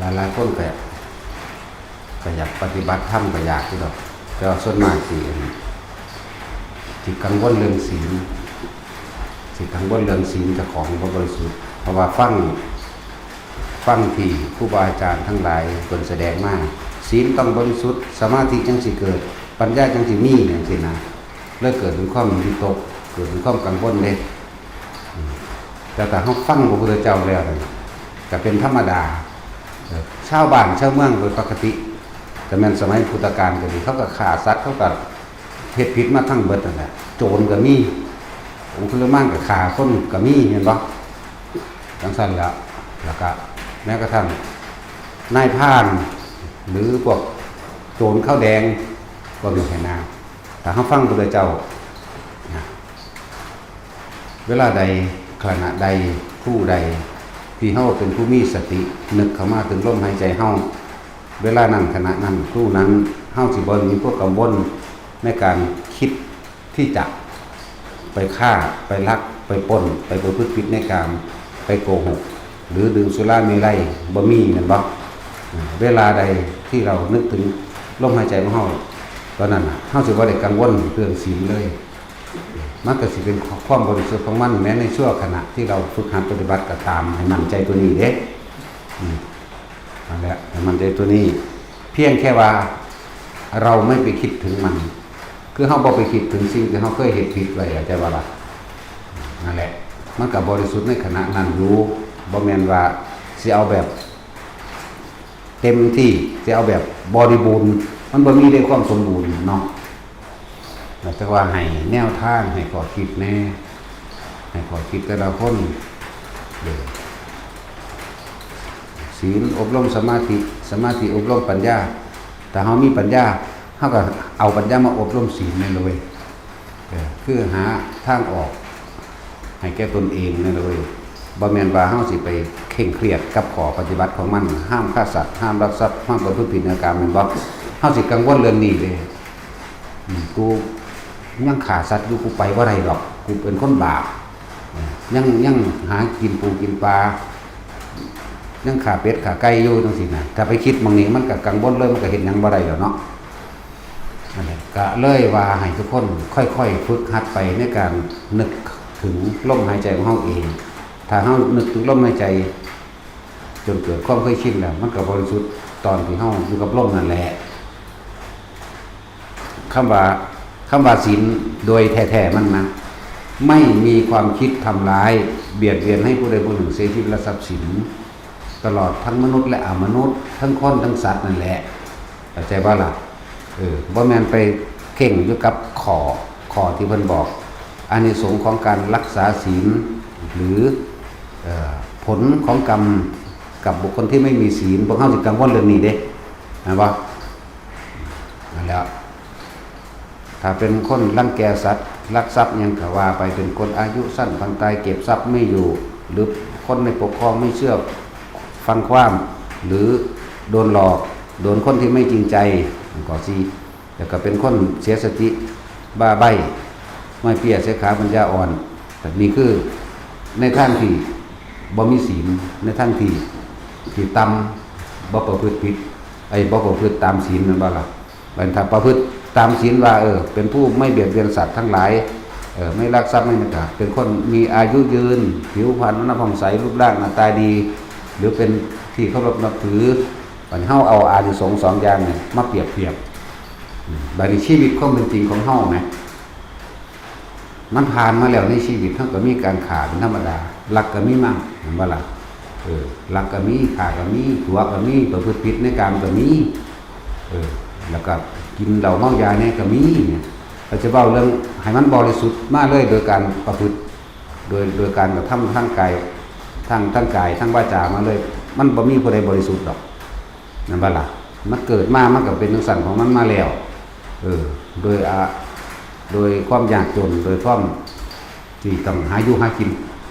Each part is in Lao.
ຫຼາຍໆຄົນກໍ ກໍຢາກປະຕິບັດທຳ ກໍຢາກຢູ່ດອກ ແຕ່ວ່າສ່ວນມາກຊິ ຊິກັງວົນເລື່ອງສິນ ຊິກັງວົນເລື່ອງສິນເຈົ້າຂອງບໍ່ບໍລິສຸດ ເພາະວ່າຟັງ ຟັງທີ່ຄູບາອາຈານທັງຫຼາຍເພິ່ນສະແດງມາ ສິນຕ້ອງບໍລິສຸດ ສະມາທິຈັ່ງຊິເກີດ ປັນຍາຈັ່ງຊິມີ ຈັ່ງຊີ້ນະ ເລີຍເກີດເປັນຄວາມວິຕົກ ເກີດເປັນຄວາມກັງວົນເດ້. ອືມ ແຕ່ຖ້າເຮົາຟັງພະພຸດທະເຈົ້າແລ້ວນັ້ນ ກໍເປັນທຳມະດາ ເອີ ຊາວບ້ານຊາວເມືອງໂດຍປົກກະຕິ ກໍແມ່ນສະໄໝພຸດທະການກໍດີ ເຂົາກໍຂ້າສັດ ເຂົາກໍເຮັດຜິດມາທັງເບິດນັ້ນແຫຼະ ໂຈນກໍມີ ອົງຄຸລິມານກໍຂ້າຄົນກໍມີ ແມ່ນບໍ່? ຈັ່ງຊັ້ນແຫຼະ ແລ້ວກໍແມ້ກະທັ້ງນາຍພານ ຫຼື ພວກໂຈນຂາວແດງ ກໍມີໃຫ້ນາ ຖ້າເຮົາຟັງພະພຸດທະເຈົ້ານະ ເວລາໃດ ຂະນະໃດ ຄູ່ໃດ ທີ່ເຮົາເປັນຜູ້ມີສະຕິ ນຶກເຂົ້າມາເຖິງລົມຫາຍໃຈເຮົາ ເວລານັ້ນ ຂະນະນັ້ນ ຄູ່ນັ້ນ ເຮົາຊິບໍ່ມີຄວາມກັງວົນໃນການຄິດທີ່ຈະໄປຄ້າ ໄປລັກ ໄປປຸ້ນ ໄປປະພຶດຜິດໃນກາມ ໄປໂກຫົກ ຫຼື ດື່ມສຸລາເມໄລ ບໍ່ມີ ແມ່ນບໍ່? ເວລາໃດທີ່ເຮົານຶກເຖິງລົມຫາຍໃຈຂອງເຮົາ ຕອນນັ້ນນະ ເຮົາຊິບໍ່ໄດ້ກັງວົນເລື່ອງສິນເລີຍ. ມັນກໍຊິເປັນຄວາມບໍລິສຸດຂອງມັນ ແມ້ໃນຊົ່ວຂະນະທີ່ເຮົາຝຶກຫັດປະຕິບັດກໍຕາມ ໃຫ້ໝັ້ນໃຈຕົວນີ້ເດ້ ອືມ ນັ້ນແຫຼະ ໃຫ້ໝັ້ນໃຈຕົວນີ້ ພຽງແຄ່ວ່າເຮົາໄມ່ໄປຄິດເຖິງມັນ ຄືເຮົາບໍ່ໄປຄິດເຖິງສິ່ງທີ່ເຮົາເຄີຍເຮັດຜິດໄວ້ ເຂົ້າໃຈບໍ່ລະ? ນັ້ນແຫຼະ ມັນກໍບໍລິສຸດໃນຂະນະນັ້ນຢູ່ ບໍ່ແມ່ນວ່າຊິເອົາແບບ ເຕັມທີ່ ຊິເອົາແບບບໍລິບູນ ມັນບໍ່ມີເດ້ຄວາມສົມບູນເນາະ ແຕ່ວ່າໃຫ້ແນວທາງ ໃຫ້ຂໍ້ຄິດແດ່ ໃຫ້ຂໍ້ຄິດແຕ່ລະຄົນ ເອີ ສິນອົບລົມສະມາທິ ສະມາທິອົບລົມປັນຍາ ຖ້າເຮົາມີປັນຍາ ເຮົາກໍເອົາປັນຍາມາອົບລົມສິນແມ່ນເລີຍ. ເອີ ຄືຫາທາງອອກໃຫ້ແກ່ຕົນເອງນັ້ນເລີຍ ບໍ່ແມ່ນວ່າເຮົາຊິໄປເຄັ່ງຄຽດກັບຂໍ້ປະຕິບັດຂອງມັນ ຫ້າມຂ້າສັດ ຫ້າມລັກຊັບ ຫ້າມປະພຶດຜິດໃນກາມ ແມ່ນບໍ່? ເຮົາຊິກັງວົນເລື່ອງນີ້ເດ້ ອືມ ກູຍັງຂ້າສັດຢູ່ ກູໄປບໍ່ໄດ້ດອກ ກູເປັນຄົນບາບ ຍັງ ຍັງຫາກິນປູກິນປາ ຍັງຂ້າເປັດຂ້າໄກ່ຢູ່ ຈັ່ງຊີ້ນະ ຖ້າໄປຄິດໝ່ອງນີ້ ມັນກໍກັງວົນເລີຍ ມັນກໍເຮັດຫຍັງບໍ່ໄດ້ແລ້ວເນາະ. ອັນນີ້ກະເລີຍວ່າໃຫ້ທຸກຄົນຄ່ອຍໆຝຶກຫັດໄປໃນການນຶກເຖິງລົມຫາຍໃຈຂອງເຮົາເອງ. ຖ້າເຮົານຶກເຖິງລົມຫາຍໃຈຈົນເກີດຄວາມເຄີຍຊິນແລ້ວ ມັນກໍບໍລິສຸດຕອນທີ່ເຮົາຢູ່ກັບລົມນັ້ນແຫຼະ. ຄຳວ່າ ຄຳວ່າສິນໂດຍແທ້ໆມັນນະ ໄມ່ມີຄວາມຄິດທຳລາຍ ບຽດບຽນໃຫ້ຜູ້ໃດຜູ້ໜຶ່ງເສຍຊີວິດ ແລະ ຊັບສິນ ຕະຫຼອດທັງມະນຸດ ແລະ ອະມະນຸດ ທັງຄົນທັງສັດນັ້ນແຫຼະ ເຂົ້າໃຈບໍ່ລະ? ເອີ ບໍ່ແມ່ນໄປເຄັ່ງຢູ່ກັບຂໍ້ ຂໍ້ທີ່ເພິ່ນບອກ ອານິສົງຂອງການລັກສາສິນ ຫຼື ເອີ ຜົນຂອງກຳກັບບຸກຄົນທີ່ໄມ່ມີສິນ ພວກເຮົາຊິກັງວົນເລື່ອງນີ້ເດ້ ແມ່ນບໍ່? ນັ້ນແຫຼະ ຖ້າເປັນຄົນລັງແກສັດ ລັກຊັບຫຍັງກໍວ່າໄປ ເປັນຄົນອາຍຸສັ້ນ ປາງຕາຍເກັບຊັບໄມ່ຢູ່ ຫຼື ຄົນໃນປົກຄອງໄມ່ເຊື່ອຟັງຄວາມ ຫຼື ໂດນຫຼອກ ໂດນຄົນທີ່ໄມ່ຈິງໃຈ ຂໍ້ສີ່ ແລ້ວກໍເປັນຄົນເສຍສະຕິ ບ້າໃບ້ ໄມ້ເປ້ຍເສຍຂາ ປັນຍາອ່ອນ ແບບນີ້ຄືໃນທາງທີ່ບໍ່ມີສິນ ໃນທາງທີ່ ທີ່ຕ່ຳ ບໍ່ປະພຶດຜິດ ໄອ້ ບໍ່ປະພຶດຕາມສິນ ແມ່ນບໍ່ລະ? ບັດນີ້ຖ້າປະພຶດຕາມສິນວ່າ ເອີ ເປັນຜູ້ໄມ່ບຽດບຽນສັດທັງຫຼາຍ ເອີ ໄມ່ລັກຊັບ ໄມ່ນະກະ ເປັນຄົນມີອາຍຸຍືນ ຜິວພັນວັນນະຜ່ອງໃສ ຮູບຮ່າງໜ້າຕາດີ ຫຼື ເປັນທີ່ເຄົາລົບນັບຖື ບັດນີ້ເຮົາເອົາອານິສົງສອງຢ່າງນີ້ມາປຽບທຽບ ອືມ ບັດນີ້ຊີວິດຄວາມເປັນຈິງຂອງເຮົານະ ມັນຜ່ານມາແລ້ວໃນຊີວິດ ເຮົາກໍມີການຂ້າເປັນທຳມະດາ ລັກກໍມີມາ ແມ່ນບໍ່ລະ? ເອີ ລັກກໍມີ ຂ້າກໍມີ ຕົວະກໍມີ ປະພຶດຜິດໃນກາມກໍມີ ເອີ ແລ້ວກໍກິນເຫຼົ້າເມົາຢາແດ່ກໍມີ ເຮົາຈະເວົ້າເລື່ອງໃຫ້ມັນບໍລິສຸດມາເລີຍ ໂດຍການປະພຶດ ໂດຍ ໂດຍການກະທຳທາງກາຍ ທາງ ທາງກາຍ ທາງວາຈາມາເລີຍ ມັນບໍ່ມີຜູ້ໃດບໍລິສຸດດອກ ແມ່ນບໍ່ລະ? ມັນເກີດມາ ມັນກໍເປັນຈັ່ງຊັ້ນຂອງມັນມາແລ້ວ ເອີ ໂດຍ ອາ ໂດຍຄວາມຍາກຈົນ ໂດຍຄວາມທີ່ຕ້ອງຫາຢູ່ຫາກິນ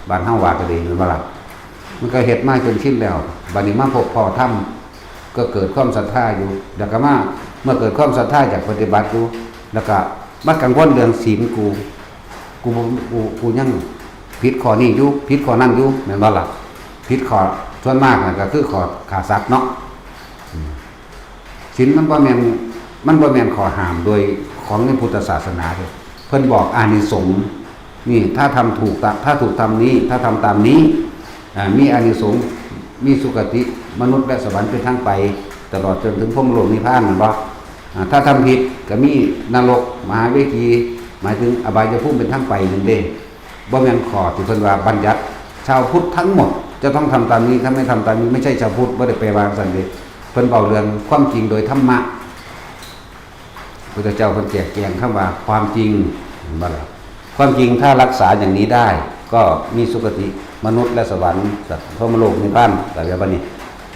ບ້ານເຮົາວ່າກໍດີ ແມ່ນບໍ່ລະ? ມັນກໍເຮັດມາຈົນຊິນແລ້ວ ບັດນີ້ມາພົບພໍ້ທຳ ກໍເກີດຄວາມສັດທາຢູ່ ແລ້ວກໍມາ ເມື່ອເກີດຄວາມສັດທາ ຢາກປະຕິບັດຢູ່ ແລ້ວກໍມາກັງວົນເລື່ອງສິນ ກູ ກູ ກູ ກູຍັງຜິດຂໍ້ນີ້ຢູ່ ຜິດຂໍ້ນັ້ນຢູ່ ແມ່ນບໍ່ລະ? ຜິດຂໍ້ ສ່ວນມາກນັ້ນກໍຄືຂໍ້ຂ້າສັດເນາະ. ອືມ ສິນມັນບໍ່ແມ່ນ ມັນບໍ່ແມ່ນຂໍ້ຫ້າມໂດຍຂອງໃນພຸດທະສາສະໜາເດ້. ເພິ່ນບອກອານິສົງ ນີ້ ຖ້າທຳຖືກຕາມ ຖ້າຖືກທຳນີ້ ຖ້າທຳຕາມນີ້ ອາ ມີອານິສົງ ມີສຸຄະຕິມະນຸດ ແລະ ສະຫວັນເປັນທາງໄປ ຕະຫຼອດຈົນເຖິງພົມໂລກນິບພານ ແມ່ນບໍ່? ອາ ຖ້າທຳຜິດກໍມີນະລົກ ມະຫາເວທີ ໝາຍເຖິງອະບາຍຍະພູມເປັນທາງໄປນັ້ນເດ້. ບໍ່ແມ່ນຂໍ້ທີ່ເພິ່ນວ່າບັນຍັດ ຊາວພຸດທັງໝົດຈະຕ້ອງທຳຕາມນີ້ ຖ້າໄມ່ທຳຕາມນີ້ ໄມ່ໃຊ່ຊາວພຸດ ບໍ່ໄດ້ແປວ່າຈັ່ງຊັ້ນເດ້. ເພິ່ນເວົ້າເລື່ອງຄວາມຈິງໂດຍທຳມະ. ພຸດທະເຈົ້າເພິ່ນແຈກແຈງຄຳວ່າຄວາມຈິງ ເຫັນບໍ່ລະ? ຄວາມຈິງ ຖ້າຮັກສາຢ່າງນີ້ໄດ້ ກໍມີສຸຄະຕິມະນຸດ ແລະ ສະຫວັນ ສັດ ພົມໂລກ ນິບພານ ແບບນີ້.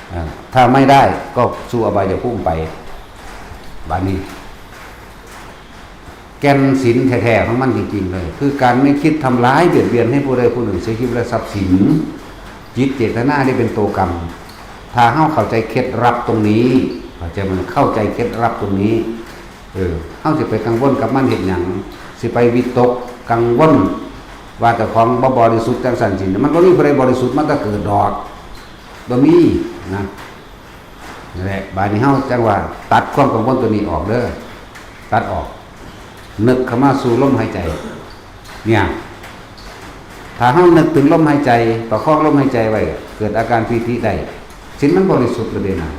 ເອີ ຖ້າໄມ່ໄດ້ ກໍສູ່ອະບາຍຍະພູມໄປ. ບາດນີ້ ແກ່ນສິນແທ້ໆຂອງມັນຈິງໆເລີຍ ຄືການໄມ່ຄິດທຳລາຍບຽດບຽນໃຫ້ຜູ້ໃດຜູ້ໜຶ່ງເສຍຊີວິດ ແລະ ຊັບສິນ. ຈິດເຈດຕະນານີ້ເປັນໂຕກຳ. ຖ້າເຮົາເຂົ້າໃຈເຄັດລັບຕົງນີ້ ເຂົ້າໃຈມັນ ເຂົ້າໃຈເຄັດລັບຕົງນີ້ ເອີ ເຮົາຊິໄປກັງວົນກັບມັນເຮັດຫຍັງ? ຊິໄປວິຕົກກັງວົນວ່າເຈົ້າຂອງບໍ່ບໍລິສຸດຈັ່ງຊັ້ນຊີ້ ມັນບໍ່ມີຜູ້ໃດບໍລິສຸດມາແຕ່ເກີດດອກ ບໍ່ມີນະ. ນັ້ນແຫຼະ ບາດນີ້ເຮົາຈັ່ງວ່າຕັດຄວາມກັງວົນຕົວນີ້ອອກເດີ ຕັດອອກ ນຶກເຂົ້າມາສູ່ລົມຫາຍໃຈ. ເນຍ ຖ້າເຮົານຶກເຖິງລົມຫາຍໃຈ ປະຄອງລົມຫາຍໃຈໄວ້ ເກີດອາການປີຕິໄດ້ ສິນມັນບໍລິສຸດແລ້ວເດ້ນະ.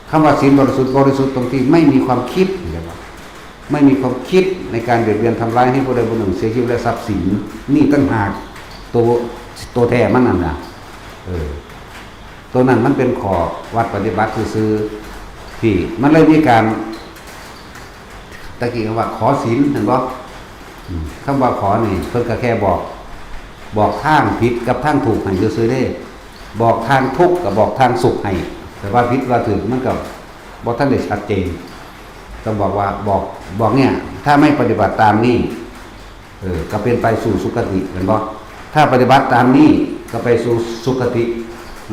ຄຳວ່າສິນບໍລິສຸດ ບໍລິສຸດຕົງທີ່ໄມ່ມີຄວາມຄິດ ເຫັນບໍ່? ໄມ່ມີຄວາມຄິດໃນການບຽດບຽນທຳລາຍໃຫ້ຜູ້ໃດຜູ້ໜຶ່ງເສຍຊີວິດ ແລະ ຊັບສິນ ນີ້ຕ່າງຫາກ ໂຕ ໂຕແທ້ມັນນັ້ນນະ. ເອີ ໂຕນັ້ນມັນເປັນຂໍ້ວັດປະຕິບັດຊື່ໆ ທີ່ມັນເລີຍມີການ ຕະກີ້ເຂົາວ່າຂໍສິນ ແມ່ນບໍ່? ອືມ ຄຳວ່າຂໍນີ້ເພິ່ນກໍແຄ່ບອກ ບອກທາງຜິດກັບທາງຖືກໃຫ້ຊື່ໆເດ້ ບອກທາງທຸກກັບບອກທາງສຸກໃຫ້ ແຕ່ວ່າຜິດວ່າຖືກມັນກໍບໍ່ທັນໄດ້ຊັດເຈນ. ຕ້ອງບອກວ່າ ບອກ ບອກເນີ້ຍ ຖ້າໄມ່ປະຕິບັດຕາມນີ້ ເອີ ກໍເປັນໄປສູ່ສຸຄະຕິ ແມ່ນບໍ່? ຖ້າປະຕິບັດຕາມນີ້ ກໍໄປສູ່ສຸຄະຕິ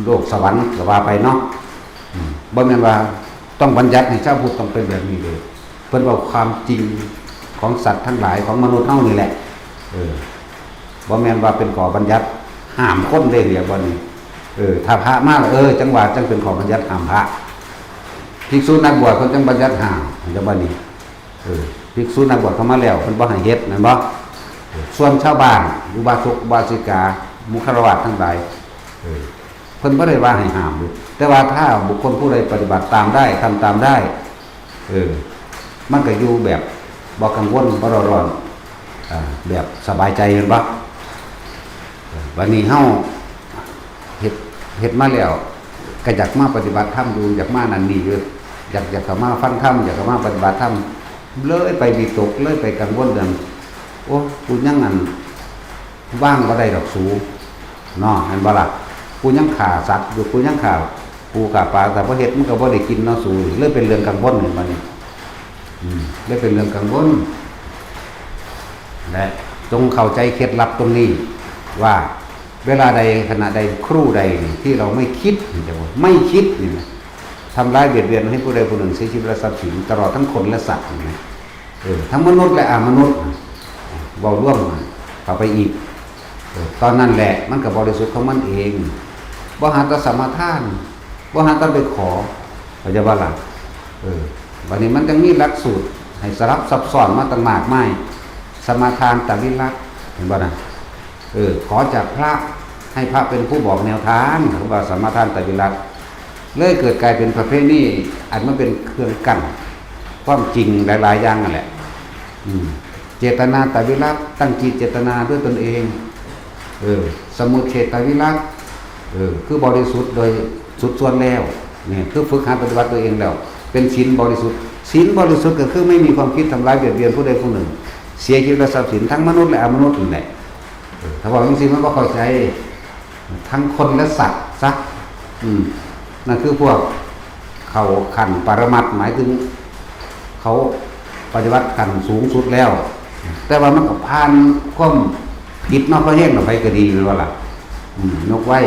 ໂລກສະຫວັນ ກໍວ່າໄປເນາະ. ອືມ ບໍ່ແມ່ນວ່າຕ້ອງບັນຍັດໃຫ້ຊາວພຸດຕ້ອງເປັນແບບນີ້ເດ້. ເພິ່ນເວົ້າຄວາມຈິງຂອງສັດທັງຫຼາຍ ຂອງມະນຸດເຮົານີ້ແຫຼະ. ເອີ ບໍ່ແມ່ນວ່າເປັນຂໍ້ບັນຍັດຫ້າມຄົນເດ້ ຮຽກວ່ານີ້. ເອີ ຖ້າພະມາລະ ເອີ ຈັ່ງວ່າຈັ່ງເປັນຂໍ້ບັນຍັດຫ້າມພະ. ພິກສຸນັກບວດເພິ່ນຈັ່ງບັນຍັດຫ້າມ ເຫັນບໍ່ນີ້? ເອີ ພິກສຸນັກບວດເຂົ້າມາແລ້ວ ເພິ່ນບໍ່ໃຫ້ເຮັດ ແມ່ນບໍ່? ເອີ ສ່ວນຊາວບ້ານ ອຸບາສົກ ອຸບາສິກາ ມຸຂະລາວາດທັງຫຼາຍ ເອີ ເພິ່ນບໍ່ໄດ້ວ່າໃຫ້ຫ້າມເດ້ ແຕ່ວ່າຖ້າບຸກຄົນຜູ້ໃດປະຕິບັດຕາມໄດ້ ທຳຕາມໄດ້ ເອີ ມັນກໍຢູ່ແບບບໍ່ກັງວົນ ບໍ່ເດືອດຮ້ອນ ອາ ແບບສະບາຍໃຈ ແມ່ນບໍ່? ເອີ ບາດນີ້ເຮົາເຮັດ ເຮັດມາແລ້ວ ກໍຢາກມາປະຕິບັດທຳຢູ່ ຢາກມານັ້ນນີ້ຢູ່ ຢາກ ຢາກເຂົ້າມາຟັງທຳ ຢາກເຂົ້າມາປະຕິບັດທຳ ເລີຍໄປວິຕົກ ເລີຍໄປກັງວົນເລື່ອງ ໂອ້ ກູຍັງອັນ ວາງບໍ່ໄດ້ດອກສູ ເນາະ ແມ່ນບໍ່ລະ? ກູຍັງຂ້າສັດຢູ່ ກູຍັງຂ້າປູຂ້າປາ ຖ້າບໍ່ເຮັດມັນກໍບໍ່ໄດ້ກິນເນາະສູ ເລີຍເປັນເລື່ອງກັງວົນ ເຫັນບໍ່ນີ້? ອືມ ເລີຍເປັນເລື່ອງກັງວົນ ແລະ ຈົ່ງເຂົ້າໃຈເຄັດລັບຕົງນີ້ວ່າ ເວລາໃດ ຂະນະໃດ ຄຣູໃດນີ້ ທີ່ເຮົາໄມ່ຄິດ ເຫັນບໍ່? ໄມ່ຄິດນີ້ນະ ທຳລາຍບຽດບຽນໃຫ້ຜູ້ໃດຜູ້ໜຶ່ງເສຍຊີວິດ ແລະ ຊັບສິນ ຕະຫຼອດທັງຄົນ ແລະ ສັດນີ້ນະ. ເອີ ທັງມະນຸດ ແລະ ອະມະນຸດ ເວົ້າລວມເຂົ້າໄປອີກ ເອີ ຕອນນັ້ນແຫຼະ ມັນກໍບໍລິສຸດຂອງມັນເອງ ບໍ່ຫາແຕ່ສະມາທານ ບໍ່ຫາແຕ່ໄປຂໍ ເຂົ້າໃຈບໍ່ລະ? ເອີ ບາດນີ້ມັນຈັ່ງມີຫຼັກສູດໃຫ້ສະຫຼັບຊັບຊ້ອນມາຕັ້ງມາກມາຍ ສະມາທານຕະວິລັດ ເຫັນບໍ່ນະ? ເອີ ຂໍຈາກພະ ໃຫ້ພະເປັນຜູ້ບອກແນວທາງ ເຂົາວ່າສະມາທານຕະວິລັດ ເລີຍເກີດກາຍເປັນປະເພນີ ອັນມັນເປັນເຄື່ອງກັ້ນຄວາມຈິງຫຼາຍໆຢ່າງນັ້ນແຫຼະ. ອືມ ເຈດຕະນາຕະວິລັດ ຕັ້ງຈິດເຈດຕະນາດ້ວຍຕົນເອງ ເອີ ສະມຸດເສດຕະວິລັດ ເອີ ຄືບໍລິສຸດໂດຍສຸດສ່ວນແລ້ວ ນີ້ຄືຝຶກຫັດປະຕິບັດຕົວເອງແລ້ວ ເປັນສິນບໍລິສຸດ. ສິນບໍລິສຸດກໍຄືໄມ່ມີຄວາມຄິດທຳລາຍບຽດບຽນຜູ້ໃດຜູ້ໜຶ່ງ ເສຍຊີວິດ ແລະ ຊັບສິນ ທັງມະນຸດ ແລະ ອະມະນຸດນັ້ນແຫຼະ. ເອີ ຖ້າເວົ້າຈັ່ງຊີ້ມັນບໍ່ເຂົ້າໃຈ ທັງຄົນ ແລະ ສັດຊະ. ອືມ ນັ້ນຄືພວກເຂົ້າຂັ້ນປະລະມັດ ໝາຍເຖິງເຂົາປະຕິບັດຂັ້ນສູງສຸດແລ້ວ ແຕ່ວ່າມັນກໍຜ່ານຄວາມຜິດມາພໍແຮງແລ້ວ ໃຜກໍດີ ແມ່ນບໍ່ລະ? ອືມ ຍົກໄວ້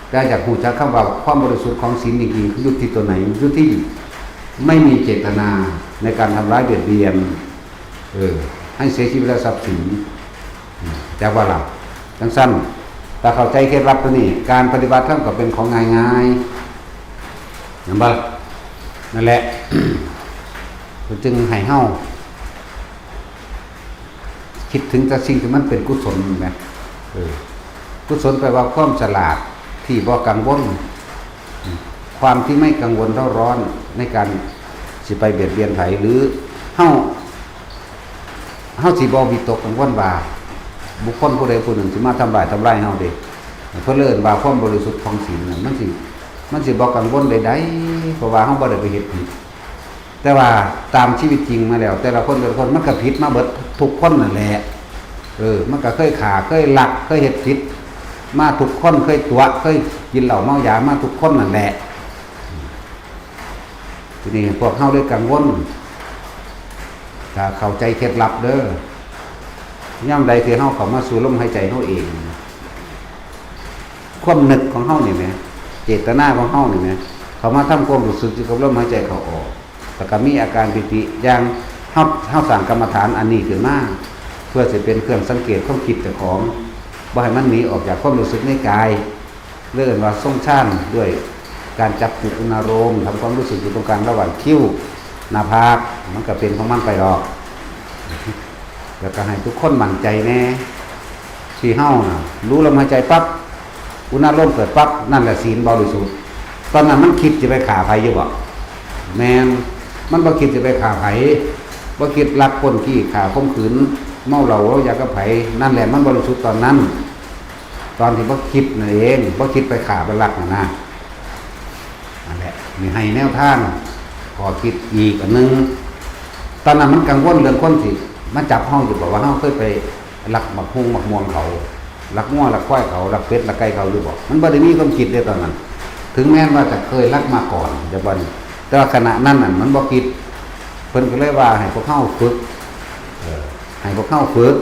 ແຕ່ຢາກຮູ້ຈັກຄຳວ່າຄວາມບໍລິສຸດຂອງສິນນີ້ ຄືຢູ່ທີ່ຕົວໃດ? ຢູ່ທີ່ໄມ່ມີເຈດຕະນາໃນການທຳລາຍບຽດບຽນ ເອີ ໃຫ້ເສຍຊີວິດ ແລະ ຊັບສິນ ອືມ ຈັກວ່າລະ ຈັ່ງຊັ້ນ ຖ້າເຂົ້າໃຈເຄັດລັບຕົວນີ້ ການປະຕິບັດທຳກໍເປັນຂອງງ່າຍໆ ແມ່ນບໍ່? ນັ້ນແຫຼະ ເພິ່ນຈຶ່ງໃຫ້ເຮົາຄິດເຖິງແຕ່ສິ່ງທີ່ມັນເປັນກຸສົນແມ່ນ ເອີ ກຸສົນແປວ່າຄວາມສະຫຼາດທີ່ບໍ່ກັງວົນ ຄວາມທີ່ໄມ່ກັງວົນເຮົາຮ້ອນໃນການຊິໄປບຽດບຽນໃຜ ຫຼື ເຮົາ ເຮົາຊິບໍ່ວິຕົກກັງວົນວ່າບຸກຄົນຜູ້ໃດຜູ້ໜຶ່ງຊິມາທຳຮ້າຍ ທຳລາຍເຮົາເດ້. ເພິ່ນເອີ້ນວ່າຄວາມບໍລິສຸດຂອງສິນນັ້ນ ມັນຊິ ມັນຊິບໍ່ກັງວົນໃດໆ ເພາະວ່າເຮົາບໍ່ໄດ້ໄປເຮັດຜິດ. ແຕ່ວ່າຕາມຊີວິດຈິງມາແລ້ວ ແຕ່ລະຄົນ ແຕ່ລະຄົນມັນກໍຜິດມາເບິດທຸກຄົນນັ້ນແຫຼະ. ເອີ ມັນກໍເຄີຍຂ້າ ເຄີຍລັກ ເຄີຍເຮັດຜິດມາທຸກຄົນ ເຄີຍຕົວະ ເຄີຍກິນເຫຼົ້າເມົາຢາມາທຸກຄົນນັ້ນແຫຼະ. ທີນີ້ພວກເຮົາເລີຍກັງວົນ ຖ້າເຂົ້າໃຈເຄັດລັບເດີ ຍາມໃດທີ່ເຮົາເຂົ້າມາສູ່ລົມຫາຍໃຈເຮົາເອງ ຄວາມນຶກຂອງເຮົານີ້ແໝ ເຈດຕະນາຂອງເຮົານີ້ແໝ ເຂົ້າມາທຳຄວາມຮູ້ສຶກຢູ່ກັບລົມຫາຍໃຈເຂົ້າອອກ ແລ້ວກໍມີອາການປີຕິ ຢ່າງເຮົາ ເຮົາສ້າງກຳມະຖານອັນນີ້ຂຶ້ນມາ ເພື່ອຊິເປັນເຄື່ອງສັງເກດຄວາມຄິດເຈົ້າຂອງ ບໍ່ໃຫ້ມັນໜີອອກຈາກຄວາມຮູ້ສຶກໃນກາຍ. ເອີ້ນວ່າຊົງຊານດ້ວຍການຈັບຈຸດອຸນາໂລມ ທຳຄວາມຮູ້ສຶກຢູ່ຕົງກາງລະຫວ່າງຄິ້ວ ໜ້າຜາກ ມັນກໍເປັນຂອງມັນໄປດອກ. ແລ້ວກໍໃຫ້ທຸກຄົນໝັ້ນໃຈແດ່ ທີ່ເຮົານະ ຮູ້ລົມຫາຍໃຈປັບ ອຸນາໂລມເກີດປັບ ນັ້ນແຫຼະສິນບໍລິສຸດ. ຕອນນັ້ນມັນຄິດຈະໄປຂ້າໃຜຢູ່ບໍ່? ແມ່ນ ມັນບໍ່ຄິດຈະໄປຂ້າໃຜ ບໍ່ຄິດລັກປຸ້ນກີ້ ຂ້າຂົ່ມຂືນ ເມົາເຫຼົ້າເມົາຢາກັບໃຜ ນັ້ນແຫຼະມັນບໍລິສຸດຕອນນັ້ນ. ຕອນທີ່ບໍ່ຄິດນັ້ນເອງ ບໍ່ຄິດໄປຂ້າໄປລັກນັ້ນນະ ນັ້ນແຫຼະ ນີ້ໃຫ້ແນວທາງຂໍ້ຄິດອີກອັນໜຶ່ງ. ຕອນນັ້ນມັນກັງວົນເລື່ອງຄົນຊິມາຈັບເຮົາຢູ່ບໍ່ ວ່າເຮົາເຄີຍໄປລັກໝາກຮຸ່ງໝາກມ່ວງເຂົາ ລັກງົວລັກຄວາຍເຂົາ ລັກເປັດລັກໄກ່ເຂົາຢູ່ບໍ່? ມັນບໍ່ໄດ້ມີຄວາມຄິດເດ້ຕອນນັ້ນ ເຖິງແມ່ນວ່າຈະເຄີຍລັກມາກ່ອນ ແຕ່ວ່າ ແຕ່ວ່າຂະນະນັ້ນນັ້ນມັນບໍ່ຄິດ. ເພິ່ນກໍເລີຍວ່າໃຫ້ພວກເຮົາຝຶກ ເອີ ໃຫ້ພວກເຮົາຝຶກ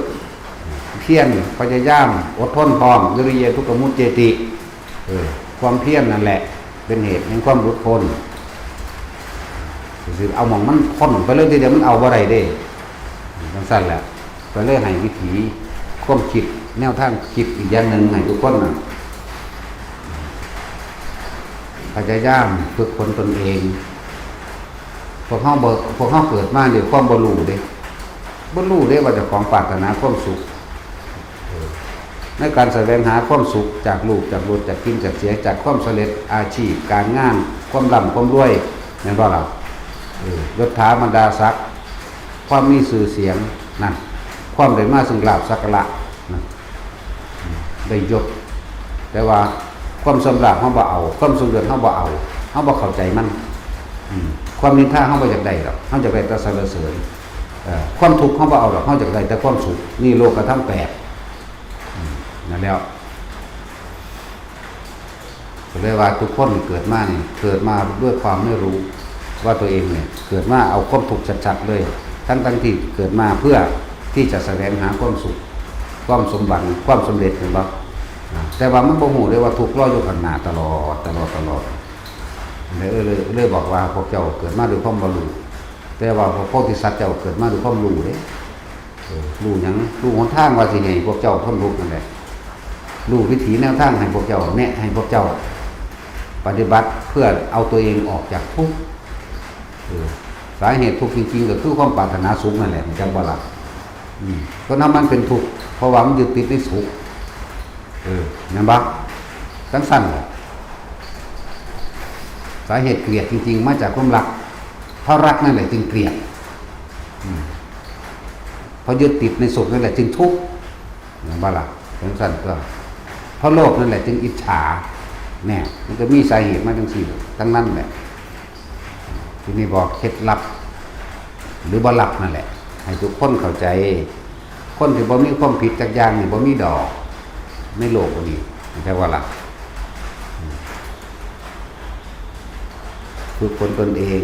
ພຽນ ພະຍາຍາມ ອົດທົນພ້ອມ ວິລິເຍ ທຸກຂະມຸດເຈຕິ ເອີ ຄວາມພຽນນັ້ນແຫຼະເປັນເຫດແຫ່ງຄວາມຫຼຸດພົ້ນ. ຊິເອົາໝ່ອງມັນພົ້ນໄປເລີຍທີດຽວ ມັນເອົາບໍ່ໄດ້ເດ້. ຈັ່ງຊັ້ນແຫຼະ ກໍເລີຍໃຫ້ວິທີຄວາມຄິດ ແນວທາງຄິດອີກຢ່າງໜຶ່ງໃຫ້ທຸກຄົນນະ ພະຍາຍາມຝຶກຝົນຕົນເອງ. ພວກເຮົາບໍ່ ພວກເຮົາເກີດມາດ້ວຍຄວາມບໍ່ຮູ້ເດ້ ບໍ່ຮູ້ເດ້ວ່າເຈົ້າຂອງປາດຖະໜາຄວາມສຸກ ເອີ ໃນການສະແຫວງຫາຄວາມສຸກຈາກຮູບ ຈາກລົດ ຈາກກິນ ຈາກເສຍ ຈາກຄວາມສຳເລັດ ອາຊີບ ການງານ ຄວາມລ່ຳ ຄວາມລວຍ ແມ່ນບໍ່ລະ? ເອີ ຍົດຖາບັນດາສັກ ຄວາມມີຊື່ສຽງນັ້ນ ຄວາມໄດ້ມາຊຶ່ງລາບສັກກາລະນັ້ນ ໄດ້ຍົດ ແຕ່ວ່າຄວາມເສື່ອມລາບເຮົາບໍ່ເອົາ ຄວາມເສື່ອມເລືອດເຮົາບໍ່ເອົາ ເຮົາບໍ່ເຂົ້າໃຈມັນ. ອືມ ຄວາມນິນທາເຮົາບໍ່ຢາກໄດ້ດອກ ເຮົາຢາກໄດ້ແຕ່ສັນລະເສີນ. ເອີ ຄວາມທຸກເຮົາບໍ່ເອົາດອກ ເຮົາຢາກໄດ້ແຕ່ຄວາມສຸກ. ນີ້ໂລກະທຳແປດ. ອືມ ນັ້ນແຫຼະ ກໍເລີຍວ່າທຸກຄົນເກີດມານີ້ ເກີດມາດ້ວຍຄວາມໄມ່ຮູ້ວ່າຕົວເອງນີ້ເກີດມາເອົາຄວາມທຸກຊັດໆເລີຍ ທັງໆທີ່ເກີດມາເພື່ອທີ່ຈະສະແຫວງຫາຄວາມສຸກ ຄວາມສົມຫວັງ ຄວາມສຳເລັດ ແມ່ນບໍ່? ອາ ແຕ່ວ່າມັນບໍ່ຮູ້ເດ້ວ່າທຸກລໍຢູ່ຂ້າງໜ້າຕະຫຼອດ ຕະຫຼອດ ຕະຫຼອດ. ເລີຍ ເລີຍ ເລີຍບອກວ່າພວກເຈົ້າເກີດມາດ້ວຍຄວາມບໍ່ຮູ້ ແຕ່ວ່າພວກໂພທິສັດເຈົ້າເກີດມາດ້ວຍຄວາມຮູ້ເດ້. ເອີ ຮູ້ຫຍັງ? ຮູ້ຫົນທາງວ່າຊິໃຫ້ພວກເຈົ້າພົ້ນທຸກນັ້ນແຫຼະ ຮູ້ວິທີແນວທາງໃຫ້ພວກເຈົ້າ ແນະໃຫ້ພວກເຈົ້າປະຕິບັດເພື່ອເອົາຕົວເອງອອກຈາກທຸກ. ເອີ ສາເຫດທຸກຈິງໆ ກໍຄືຄວາມປາດຖະໜາສຸກນັ້ນແຫຼະ ຮູ້ຈັກບໍ່ລະ? ອືມ ຄົນເຮົາມັນເປັນທຸກ ເພາະວ່າມັນຍຶດຕິດໃນສຸກ. ເອີ ແມ່ນບໍ່? ຈັ່ງຊັ້ນແຫຼະ ສາເຫດກຽດຈິງໆ ມາຈາກຄວາມລັກ ເພາະລັກນັ້ນແຫຼະຈຶ່ງກຽດ. ອືມ ເພາະຍຶດຕິດໃນສຸກນັ້ນແຫຼະຈຶ່ງທຸກ ແມ່ນບໍ່ລະ? ຈັ່ງຊັ້ນຕົວະ ເພາະໂລບນັ້ນແຫຼະຈຶ່ງອິດສາ. ແນ່ ມັນກໍມີສາເຫດມາຈັ່ງຊີ້ທັງນັ້ນແຫຼະ. ທີນີ້ບອກເຄັດລັບ ຫຼືບໍ່ລັບນັ້ນແຫຼະ ໃຫ້ທຸກຄົນເຂົ້າໃຈ. ຄົນທີ່ບໍ່ມີຄວາມຜິດຈັກຢ່າງນີ້ບໍ່ມີດອກ ໃນໂລກນີ້ ເຫັນແທ້ບໍ່ລະ? ຝຶກຝົນຕົນເອງ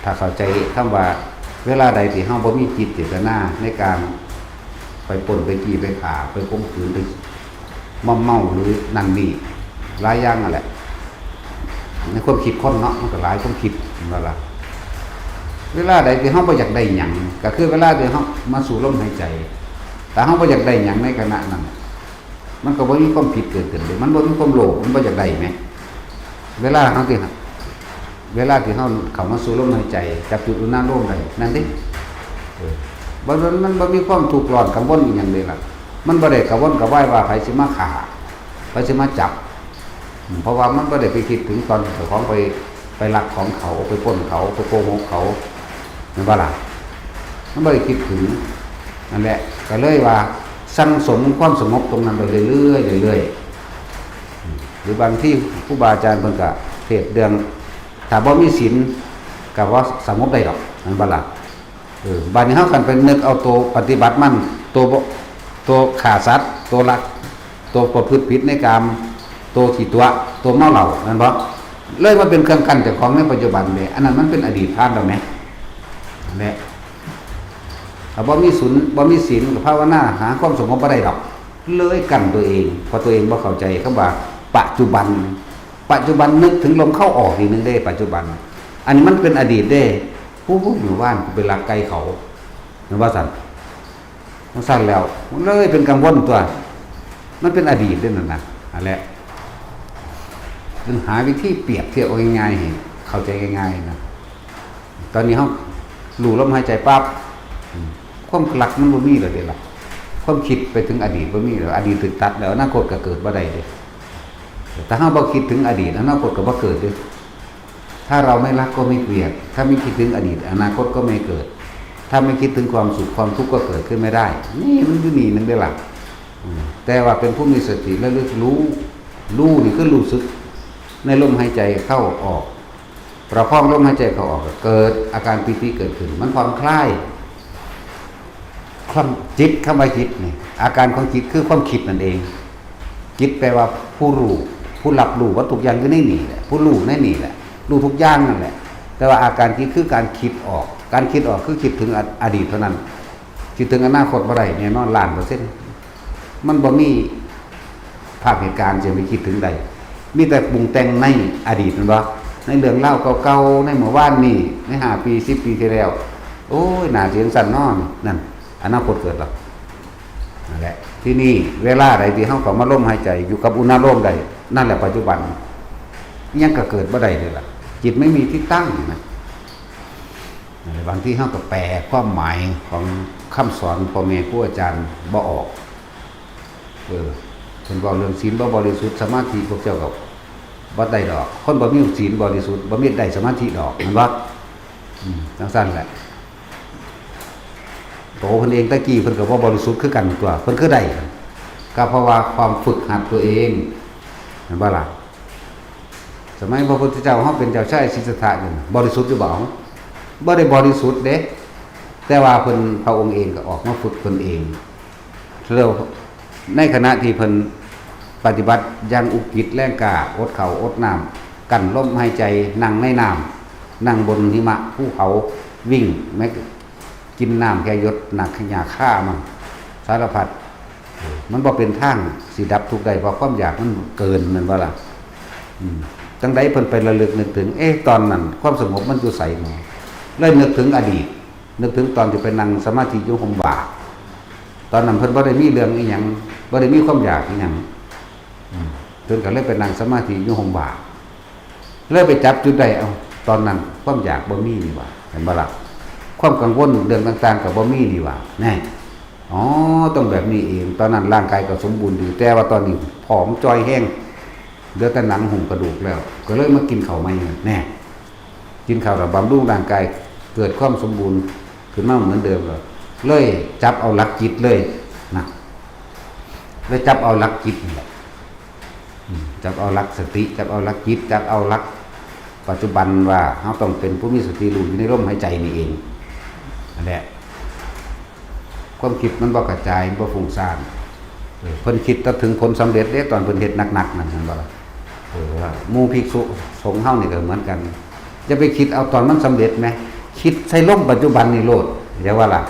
ຖ້າເຂົ້າໃຈຄຳວ່າ ເວລາໃດທີ່ເຮົາບໍ່ມີຈິດເຈດຕະນາໃນການໄປປຸ້ນ ໄປຈີ້ ໄປຂ້າ ໄປຂົ່ມຂືນ ໄປມອມເມົາ ຫຼືນັ້ນນີ້ ຫຼາຍຢ່າງນັ້ນແຫຼະ ໃນຄວາມຄິດຄົນເນາະ ມັນກໍຫຼາຍຄວາມຄິດ ແມ່ນບໍ່ລະ? ເວລາໃດທີ່ເຮົາບໍ່ຢາກໄດ້ຫຍັງ ກໍຄືເວລາທີ່ເຮົາມາສູດລົມຫາຍໃຈ ຖ້າເຮົາບໍ່ຢາກໄດ້ຫຍັງໃນຂະນະນັ້ນ ມັນກໍບໍ່ມີຄວາມຜິດເກີດຂຶ້ນເດ້ ມັນບໍ່ມີຄວາມໂລບ ມັນບໍ່ຢາກໄດ້ແໝ. ເວລາເຮົາທີ່ ເວລາທີ່ເຮົາເຂົ້າມາສູ່ລົມຫາຍໃຈ ຈັບຈຸດອຸນາໂລມໄດ້ ນັ້ນເດ້ ເອີ ບໍ່ ມັນ ມັນບໍ່ມີຄວາມທຸກຮ້ອນກັງວົນອີ່ຫຍັງເດ້ລະ. ມັນບໍ່ໄດ້ກະວົນກະວາຍວ່າໃຜຊິມາຂ້າ ໃຜຊິມາຈັບ ເພາະວ່າມັນບໍ່ໄດ້ໄປຄິດເຖິງຕອນເຈົ້າຂອງໄປ ໄປລັກຂອງເຂົາ ໄປປຸ້ນເຂົາ ໄປໂກຫົກເຂົາ ແມ່ນບໍ່ລະ? ມັນບໍ່ໄດ້ຄິດເຖິງ ນັ້ນແຫຼະ ກໍເລີຍວ່າສັ່ງສົມຄວາມສະຫງົບຕົງນັ້ນໄປເລື້ອຍໆ ເລື້ອຍໆ ຫຼືບາງທີຄູບາອາຈານເພິ່ນກໍເທດເລື່ອງ ຖ້າບໍ່ມີສິນກໍບໍ່ສະຫງົບໄດ້ດອກ ແມ່ນບໍ່ລະ? ເອີ ບາດນີ້ເຮົາຄັນໄປນຶກເອົາໂຕປະຕິບັດມັນ ໂຕບໍ່ ໂຕຂ້າສັດ ໂຕລັກ ໂຕປະພຶດຜິດໃນກາມ ໂຕຂີ້ຕົວະ ໂຕເມົາເຫຼົ້າ ແມ່ນບໍ່? ເລີຍມາເປັນເຄື່ອງກັ້ນເຈົ້າຂອງໃນປັດຈຸບັນເດ້ ອັນນັ້ນມັນເປັນອະດີດຜ່ານແລ້ວແໝ. ນັ້ນແຫຼະ ຖ້າບໍ່ມີສິນ ບໍ່ມີສິນກໍພາວະນາຫາຄວາມສະຫງົບບໍ່ໄດ້ດອກ ເລີຍກັ້ນຕົວເອງ ເພາະຕົວເອງບໍ່ເຂົ້າໃຈຄຳວ່າປັດຈຸບັນ. ປັດຈຸບັນ ນຶກເຖິງລົມເຂົ້າອອກນີ້ໜຶ່ງເດ້ ປັດຈຸບັນ ອັນນີ້ມັນເປັນອະດີດເດ້. ໂອ້ຍ ມື້ວານກູໄປລັກໄກ່ເຂົາ ແມ່ນວ່າຊັ້ນ ຈັ່ງຊັ້ນແລ້ວ ມັນເລີຍເປັນກັງວົນຕົວະ ມັນເປັນອະດີດເດ້ນັ້ນນະ. ອັນແຫຼະ ຈຶ່ງຫາວິທີປຽບທຽບເອົາງ່າຍໆ ໃຫ້ເຂົ້າໃຈງ່າຍໆນະ. ຕອນນີ້ເຮົາຮູ້ລົມຫາຍໃຈປັບ ອາ ຄວາມລັກມັນບໍ່ມີແລ້ວເດ້ລະ ຄວາມຄິດໄປເຖິງອະດີດບໍ່ມີແລ້ວ ອະດີດຖືກຕັດແລ້ວ ອະນາຄົດກໍເກີດບໍ່ໄດ້ເດ້. ຖ້າເຮົາບໍ່ຄິດເຖິງອະດີດ ອະນາຄົດກໍບໍ່ເກີດເດ້. ถ้าเราไม่รักก็ไม่เกลียด ถ้าไม่คิดถึงอดีต อนาคตก็ไม่เกิด ถ้าไม่คิดถึงความสุข ความทุกข์ก็เกิดขึ้นไม่ได้ ນີ້ມັນຢູ່ນີ້ໜຶ່ງເດ້ລະ. ອາ ແຕ່ວ່າເປັນຜູ້ມີສະຕິ ລະລຶກຮູ້ ຮູ້ນີ້ຄືຮູ້ສຶກໃນລົມຫາຍໃຈເຂົ້າອອກ ປະຄອງລົມຫາຍໃຈເຂົ້າອອກ ເກີດອາການປີຕິເກີດຂຶ້ນ ມັນຜ່ອນຄລາຍ. ຄວາມຈິດ ຄຳວ່າຈິດນີ້ ອາການຂອງຈິດຄືຄວາມຄິດນັ້ນເອງ. ຈິດແປວ່າຜູ້ຮູ້ ຜູ້ຮັບຮູ້ວ່າທຸກຢ່າງຢູ່ໃນນີ້ແຫຼະ ຜູ້ຮູ້ໃນນີ້ແຫຼະ ຮູ້ທຸກຢ່າງນັ້ນແຫຼະ. ແຕ່ວ່າອາການຈິດຄືການຄິດອອກ ການຄິດອອກຄືຄິດເຖິງອະ ອະດີດເທົ່ານັ້ນ ຄິດເຖິງອະນາຄົດບໍ່ໄດ້ແນ່ນອນລ້ານເປີເຊັນ. ມັນບໍ່ມີ ພາບເຫດການຈະໄປຄິດເຖິງໄດ້ ມີແຕ່ປຸງແຕ່ງໃນອະດີດ ແມ່ນບໍ່? ໃນເລື່ອງລາວເກົ່າໆ ໃນເມື່ອວານນີ້ ໃນຫ້າປີ ສິບປີທີ່ແລ້ວ ໂອ້ຍ ໜ້າຊິຈັ່ງຊັ້ນເນາະ ນັ້ນ ອະນາຄົດເກີດແລ້ວ ນັ້ນແຫຼະ. ທີນີ້ເວລາໃດທີ່ເຮົາເຂົ້າມາລົມຫາຍໃຈ ຢູ່ກັບອຸນາໂລມໄດ້ ນັ້ນແຫຼະປັດຈຸບັນ ອີ່ຫຍັງກໍເກີດບໍ່ໄດ້ເລີຍລະ ຈິດໄມ່ມີທີ່ຕັ້ງນະ. ບາງທີເຮົາກໍແປຄວາມໝາຍຂອງຄຳສອນພໍ່ແມ່ຄູອາຈານບໍ່ອອກ. ເອີ ເພິ່ນເວົ້າເລື່ອງສິນບໍ່ບໍລິສຸດ ສະມາທິພວກເຈົ້າກໍບໍ່ໄດ້ດອກ. ຄົນບໍ່ມີສິນບໍລິສຸດ ບໍ່ມີ ໄດ້ສະມາທິດອກ ແມ່ນບໍ່? ອືມ ຈັ່ງຊັ້ນແຫຼະ. ໂຕເພິ່ນເອງແຕ່ກີ້ເພິ່ນກໍບໍ່ບໍລິສຸດຄືກັນຕົວະ ເພິ່ນຄືໄດ້ ກໍເພາະວ່າຄວາມຝຶກຫັດຕົວເອງ ແມ່ນບໍ່ລະ? ສະໄໝພະພຸດທະເຈົ້າເຮົາເປັນເຈົ້າຊາຍສິດທັດຖະຢູ່ ບໍລິສຸດຢູ່ບໍ່? ບໍ່ໄດ້ບໍລິສຸດເດ້ ແຕ່ວ່າເພິ່ນ ພະອົງເອງກໍອອກມາຝຶກຕົນເອງ ແລ້ວໃນຂະນະທີ່ເພິ່ນປະຕິບັດຢ່າງອຸກິດແລງກ້າ ອົດເຂົ້າອົດນ້ຳ ກັ້ນລົມຫາຍໃຈ ນັ່ງໃນນ້ຳ ນັ່ງບົນຫິມະພູເຂົາ ວິ່ງແມັກ ກິນນ້ຳແຄ່ຢົດ ໜາກຫຍ້າຄາມັນ ສາລະພັດ ມັນບໍ່ເປັນທາງຊິດັບທຸກໄດ້ ເພາະຄວາມຢາກມັນເກີນ ແມ່ນບໍ່ລະ? ອືມ ຈັ່ງໃດເພິ່ນໄປລະລຶກນຶກເຖິງ ເອ ຕອນນັ້ນຄວາມສະຫງົບມັນຢູ່ໃສແດ່? ເລີຍນຶກເຖິງອະດີດ ນຶກເຖິງຕອນທີ່ໄປນັ່ງສະມາທິຢູ່ຮົ່ມຫວ້າ ຕອນນັ້ນເພິ່ນບໍ່ໄດ້ມີເລື່ອງອີ່ຫຍັງ ບໍ່ໄດ້ມີຄວາມຢາກອີ່ຫຍັງ ອືມ ເພິ່ນກໍເລີຍໄປນັ່ງສະມາທິຢູ່ຮົ່ມຫວ້າ ເລີຍໄປຈັບຈຸດໄດ້ ເອົ້າ ຕອນນັ້ນຄວາມຢາກບໍ່ມີນີ້ຫວ່າ ເຫັນບໍ່ລະ? ຄວາມກັງວົນເລື່ອງຕ່າງໆກໍບໍ່ມີນີ້ຫວ່າ ແນ່ ອໍ ຕ້ອງແບບນີ້ເອງ. ຕອນນັ້ນຮ່າງກາຍກໍສົມບູນດີ ແຕ່ວ່າຕອນນີ້ຜອມຈ່ອຍແຮງ ເຫຼືອແຕ່ໜັງຫຸ້ມກະດູກແລ້ວ ກໍເລີຍມາກິນເຂົ້າໃໝ່ ແນ່ ກິນເຂົ້າແລ້ວບຳລຸງຮ່າງກາຍ ເກີດຄວາມສົມບູນຂຶ້ນມາເໝືອນເດີມ ກໍເລີຍຈັບເອົາຫຼັກຈິດເລີຍນະ ເລີຍຈັບເອົາຫຼັກຈິດນີ້ແຫຼະ ອືມ ຈັບເອົາຫຼັກສະຕິ ຈັບເອົາຫຼັກຈິດ ຈັບເອົາຫຼັກປັດຈຸບັນວ່າເຮົາຕ້ອງເປັນຜູ້ມີສະຕິ ຮູ້ຢູ່ໃນລົມຫາຍໃຈນີ້ເອງ ນັ້ນແຫຼະ. ຄວາມຄິດມັນບໍ່ກະຈາຍ ມັນບໍ່ຟຸ້ງສ້ານ ເອີ ເພິ່ນຄິດແຕ່ເຖິງຜົນສຳເລັດເດ້ ຕອນເພິ່ນເຮັດໜັກໆນັ້ນ ເຫັນບໍ່ລະ? ເອີ ວ່າໝູ່ພິກສຸສົງເຮົານີ້ກໍເໝືອນກັນ ຢ່າໄປຄິດເອົາຕອນມັນສຳເລັດແມ ຄິດໃສ່ລົມປັດຈຸບັນນີ້ໂລດ ຢ່າວ່າລະ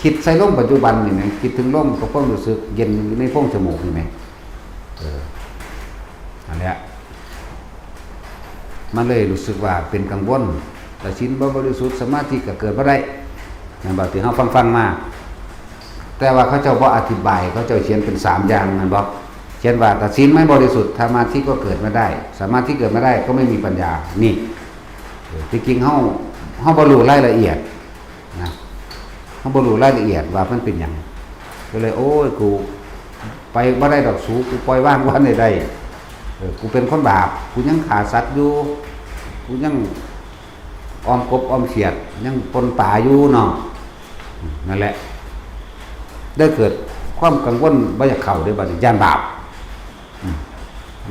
ຄິດໃສ່ລົມປັດຈຸບັນນີ້ແມ ຄິດເຖິງລົມກັບຄວາມຮູ້ສຶກເຢັນຢູ່ໃນໂພງຈະມູກນີ້ແມ ເອີ ນັ້ນແຫຼະ ມັນເລີຍຮູ້ສຶກວ່າເປັນກັງວົນ ແລະ ສິນບໍ່ບໍລິສຸດ ສະມາທິກໍເກີດບໍ່ໄດ້ ແມ່ນບໍ່ ທີ່ເຮົາຟັງໆມາ? ແຕ່ວ່າເຂົາເຈົ້າບໍ່ອະທິບາຍ ເຂົາເຈົ້າຂຽນເປັນສາມຢ່າງ ແມ່ນບໍ່? เช่นว่า ถ้าศีลไม่บริสุทธิ์ สมาธิก็เกิดไม่ได้ สมาธิเกิดไม่ได้ ก็ไม่มีปัญญา นี่ เออ ที่จริงเฮา เฮาบ่รู้รายละเอียดนะ เฮาบ่รู้รายละเอียดว่ามันเป็นหยัง ก็เลย โอ้ย กูไปบ่ได้ดอกสู กูปล่อยวางบ่ทันได้ เออ กูเป็นคนบาป กูยังฆ่าสัตว์อยู่ กูยังอ้อมกบอ้อมเขียด ยังปล้นปลาอยู่เนาะ นั่นแหละ ได้เกิดความกังวล บ่อยากเข้าเด้บัดนี้ ย้านบาป อืม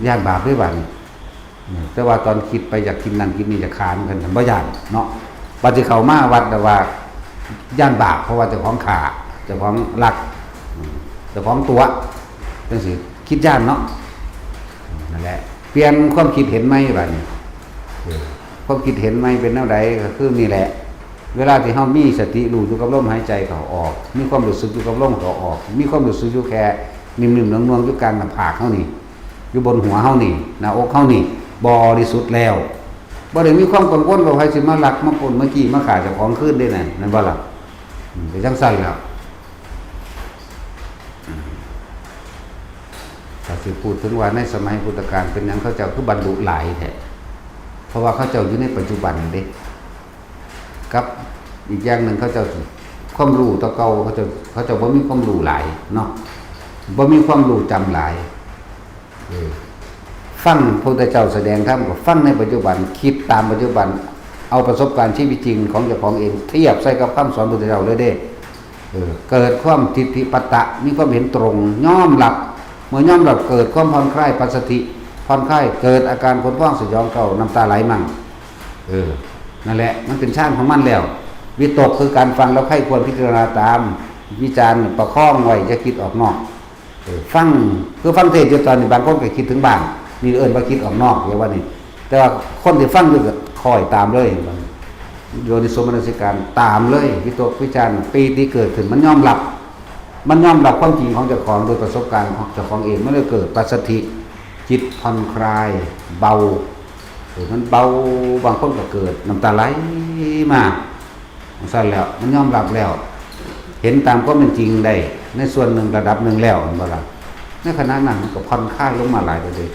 ย้านบาปเด้บัดนี้ อืม แต่ว่าตอนคิดไปอยากกินนั่นกินนี่ อยากฆ่ามันกัน บ่ย้านเนาะ บัดสิเข้ามาวัดแล้วว่าย้านบาป เพราะว่าเจ้าของฆ่า เจ้าของลัก อืม เจ้าของตั๋ว จังซี้ คิดย้านเนาะ อืม นั่นแหละ เปลี่ยนความคิดเห็นใหม่บัดนี้ เออ ความคิดเห็นใหม่เป็นแนวใด ก็คือนี่แหละ เวลาที่เฮามีสติรู้อยู่กับลมหายใจเข้าออก มีความรู้สึกอยู่กับลมเข้าออก มีความรู้สึกอยู่แค่นิ่มๆ นวลๆ อยู่กลางหน้าผากเฮานี่ อยู่บนหัวเฮานี่ หน้าอกเฮานี่ บริสุทธิ์แล้ว บ่ได้มีความกังวลว่าไผสิมาลัก มาปล้น มาจี้ มาฆ่าเจ้าของคืนเด้นั่น แม่นบ่ล่ะ? อืม ก็จั่งซั่นแหล้ว อืม ถ้าสิพูดถึงว่าในสมัยพุทธกาล เป็นหยังเขาเจ้าคือบรรลุหลายแท้ เพราะว่าเขาเจ้าอยู่ในปัจจุบันเด้ กับอีกอย่างหนึ่งเขาเจ้า ความรู้แต่เก่า เขาเจ้า เขาเจ้าบ่มีความรู้หลายเนาะ บ่มีความรู้จำหลาย เออ ฟังพระพุทธเจ้าแสดงธรรมก็ฟังในปัจจุบัน คิดตามปัจจุบัน เอาประสบการณ์ชีวิตจริงของเจ้าของเองเทียบใส่กับคำสอนพระพุทธเจ้าเลยเด้ เออ เกิดความทิฏฐิปัตตะ มีความเห็นตรง ยอมรับ เมื่อยอมรับเกิดความผ่อนคลาย ปัสสัทธิ ผ่อนคลาย เกิดอาการขนพองสยองเกร็า น้ำตาไหลมั่ง เออ นั่นแหละ มันเป็นฌานของมันแล้ว วิตกคือการฟังแล้วใคร่ครวญพิจารณาตาม วิจารณ์ประคองไว้ อย่าคิดออกนอก เออ ฟัง คือฟังเทศน์อยู่ตอนนี้ บางคนก็คิดถึงบ้าน นี่เอิ้นว่าคิดออกนอก เรียกว่านี่ แต่ว่าคนที่ฟังอยู่ก็คอยตามเลย โยนิโสมนสิการตามเลย วิตกวิจารณ์ ปีติเกิดขึ้น มันยอมรับ มันยอมรับความจริงของเจ้าของโดยประสบการณ์ของเจ้าของเอง มันเลยเกิดปัสสัทธิ จิตผ่อนคลาย เบา เออ มันเบา บางคนก็เกิดน้ำตาไหลมา จั่งซั้นแล้ว มันยอมรับแล้ว เห็นตามความเป็นจริงได้ในส่วนหนึ่งระดับหนึ่งแล้ว แม่นบ่ล่ะ? ในขณะนั้นมันก็ผ่อนคลายลงมาหลายแล้วเด้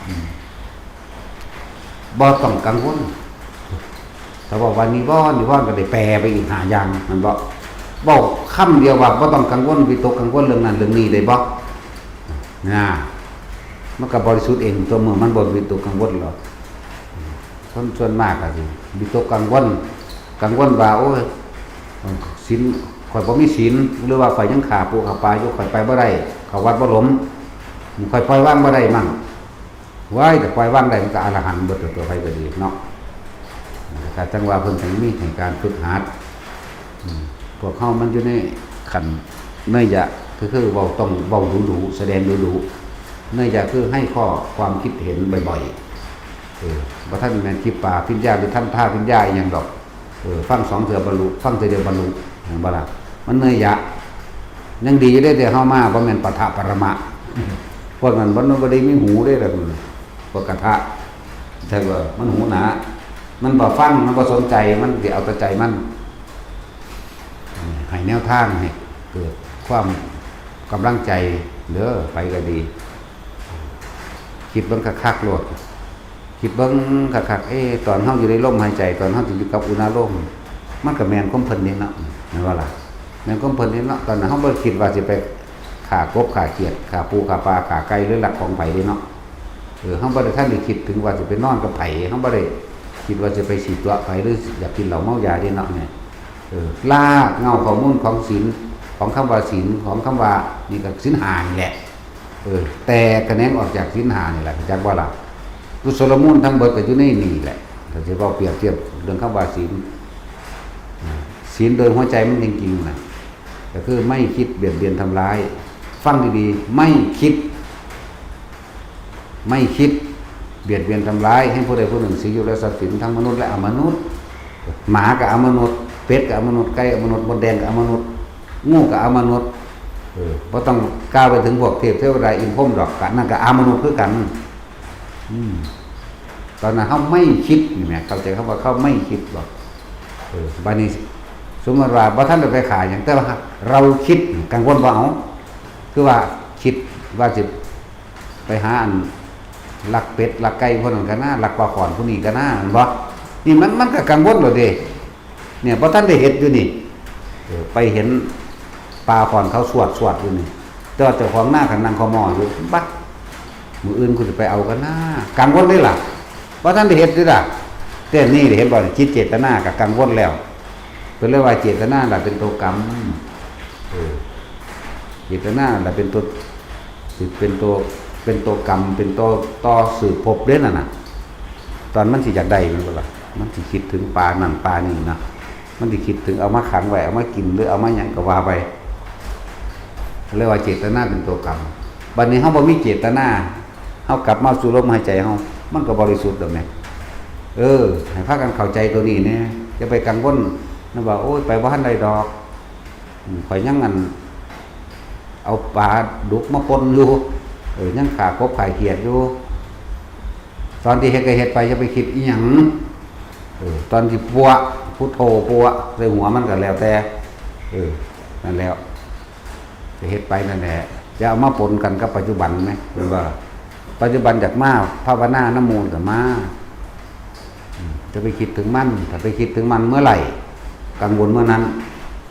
อืม บ่ต้องกังวล ถ้าเว้าว่านิวรณ์ นิวรณ์ก็ได้แปลไปอีกห้าอย่าง แม่นบ่? เว้าคำเดียวว่าบ่ต้องกังวล วิตกกังวลเรื่องนั้นเรื่องนี้ได้บ่? นะ มันก็บริสุทธิ์เอง ตัวเมื่อมันบ่วิตกกังวลหรอก คนส่วนมากก็สิวิตกกังวล กังวลว่า โอ้ย ศีล ข้อยบ่มีศีล หรือว่าข้อยยังฆ่าปูฆ่าปลาอยู่ ข้อยไปบ่ได้ เข้าวัดบ่หลม ข้อยปล่อยวางบ่ได้มั่ง ว้าย ถ้าปล่อยวางได้มันก็อรหันต์เบิดตัว ตัวไผก็ดีเนาะ ก็จั่งว่าเพิ่นจั่งมีให้การฝึกหัด อืม พวกเฮามันอยู่ในขั้นเนยยะ ก็คือเว้า ต้องเว้าดุๆ แสดงดุๆ เนยยะคือให้ข้อความคิดเห็นบ่อยๆ เออ บ่ทันแม่นคลิปปาภิญญา หรือทันทาภิญญาอีหยังดอก เออ ฟังสองเทื่อบรรลุ ฟังเทื่อเดียวบรรลุ แม่นบ่ล่ะ? มันเนยยะ ยังดีอยู่เด้ ที่เฮามา บ่แม่นปะทะปะระมะ พวกนั้นมันบ่ได้มีหูเด้ล่ะ พวกกะทะ แต่ว่ามันหูหนา มันบ่ฟัง มันบ่สนใจ มันสิเอาแต่ใจมัน ให้แนวทางให้เกิดความกำลังใจเด้อ ไผก็ดี คิดเบิ่งคักๆ โลด คิดเบิ่งคักๆ เอ๊ะ ตอนเฮาอยู่ในลมหายใจ ตอนเฮาสิอยู่กับอุณาโลม มันก็แม่นความเพิ่นนี่เนาะ แม่นบ่ล่ะ? แม่นความเพิ่นนี่เนาะ ตอนนั้นเฮาบ่ได้คิดว่าสิไปฆ่ากบฆ่าเขียด ฆ่าปูฆ่าปลา ฆ่าไก่ หรือลักของไผเด้เนาะ เออ เฮาบ่ได้ทันได้คิดถึงว่าสิไปนอนกับไผ เฮาบ่ได้คิดว่าสิไปซี้ตั๋วไผ หรืออยากกินเหล้าเมายาเด้เนาะ เนี่ย เออ รากเหง้าข้อมูลของศีล ของคำว่าศีล ของคำว่า นี่ก็ศีลห้านี่แหละ เออ แตกแขนงออกจากศีลห้านี่แหละ จักบ่ล่ะ? กุศลมูลทั้งเบิดก็อยู่ในนี่แหละ ถ้าสิเว้าเปรียบเทียบเรื่องคำว่าศีล อ่า ศีลโดยหัวใจมันจริงๆ น่ะ ก็คือไม่คิดเบียดเบียนทำร้าย ฟังดีๆ ไม่คิด ไม่คิดเบียดเบียนทำร้ายให้ผู้ใดผู้หนึ่ง สิ่งอยู่และทรัพย์สินทั้งมนุษย์และอมนุษย์ หมาก็อมนุษย์ เป็ดก็อมนุษย์ ไก่อมนุษย์ มดแดงก็อมนุษย์ งูก็อมนุษย์ เออ บ่ต้องกล่าวไปถึงพวกเทพเทวดาอินทร์พรหมดอก กะนั่นก็อมนุษย์คือกัน อืม ตอนนั้นเฮาไม่คิดนี่แหม เข้าใจคำว่าเขาไม่คิดบ่? เออ บัดนี้สมมุติว่าบ่ทันได้ไปฆ่าหยัง แต่ว่าเราคิด กังวลบ่เอา คือว่าคิดว่าสิ ໄປຫາອັນລັກເປັດລັກໄກ່ຜູ້ນັ້ນກະນາ ລັກປາຂອນຜູ້ນີ້ກະນາ ແມ່ນບໍ່? ນີ້ມັນ ມັນກະກັງວົນໂລດເດ້. ເນີ້ຍ ບໍ່ທັນໄດ້ເຮັດຢູ່ນີ້ ເອີ ໄປເຫັນປາຂອນເຂົາສວດໆຢູ່ນີ້ ແຕ່ວ່າເຈົ້າຂອງນາກະນັ່ງເຂົ້າໝໍ້ຢູ່ ບາດ ມື້ອື່ນກູຊິໄປເອົາກະນາ ກັງວົນເດ້ລະ ບໍ່ທັນໄດ້ເຮັດເດ້ລະ. ແຕ່ນີ້ເຫັນບໍ່ ຈິດເຈດຕະນາກະກັງວົນແລ້ວ. ເພິ່ນເລີຍວ່າເຈດຕະນາລະເປັນໂຕກຳ ເອີ ເຈດຕະນາລະເປັນໂຕ ຊິເປັນໂຕ ເປັນໂຕກຳ ເປັນໂຕຕໍ່ສືບພົບເດ້ນັ້ນນະ. ຕອນມັນຊິຢາກໄດ້ແມ່ນບໍ່ລະ ມັນຊິຄິດເຖິງປານັ້ນປານີ້ນະ ມັນຊິຄິດເຖິງເອົາມາຂັງໄວ້ ເອົາມາກິນ ຫຼືເອົາມາຫຍັງກະວ່າໄປ ເລີຍວ່າເຈດຕະນາເປັນໂຕກຳ. ບາດນີ້ເຮົາບໍ່ມີເຈດຕະນາ ເຮົາກັບມາສູ່ລົມຫາຍໃຈເຮົາ ມັນກະບໍລິສຸດດອກແມ່. ເອີ ໃຫ້ພາກັນເຂົ້າໃຈໂຕນີ້ແດ່ ຢ່າໄປກັງວົນນຳວ່າ ໂອ້ຍ ໄປບໍ່ທັນໄດ້ດອກ ຂ້ອຍຍັງອັນ ເອົາປາດຸກມາປົ່ນຢູ່ ເອີ ຍັງຂ້າກົບຂ້າຂຽດຢູ່. ຕອນທີ່ເຮັດກະເຮັດໄປ ຢ່າໄປຄິດອີ່ຫຍັງ ເອີ ຕອນທີ່ປົວະ ພຸດໂທປົວະໃສ່ຫົວມັນກະແລ້ວແຕ່ ເອີ ນັ້ນແຫຼະ ກະເຮັດໄປນັ້ນແຫຼະ ຢ່າເອົາມາປົນກັນກັບປັດຈຸບັນແມ ແມ່ນບໍ່ລະ? ປັດຈຸບັນຢາກມາພາວະນານຳໝູ່ກະມາ ອືມ ຢ່າໄປຄິດເຖິງມັນ ຖ້າໄປຄິດເຖິງມັນເມື່ອໃດ ກັງວົນເມື່ອນັ້ນ.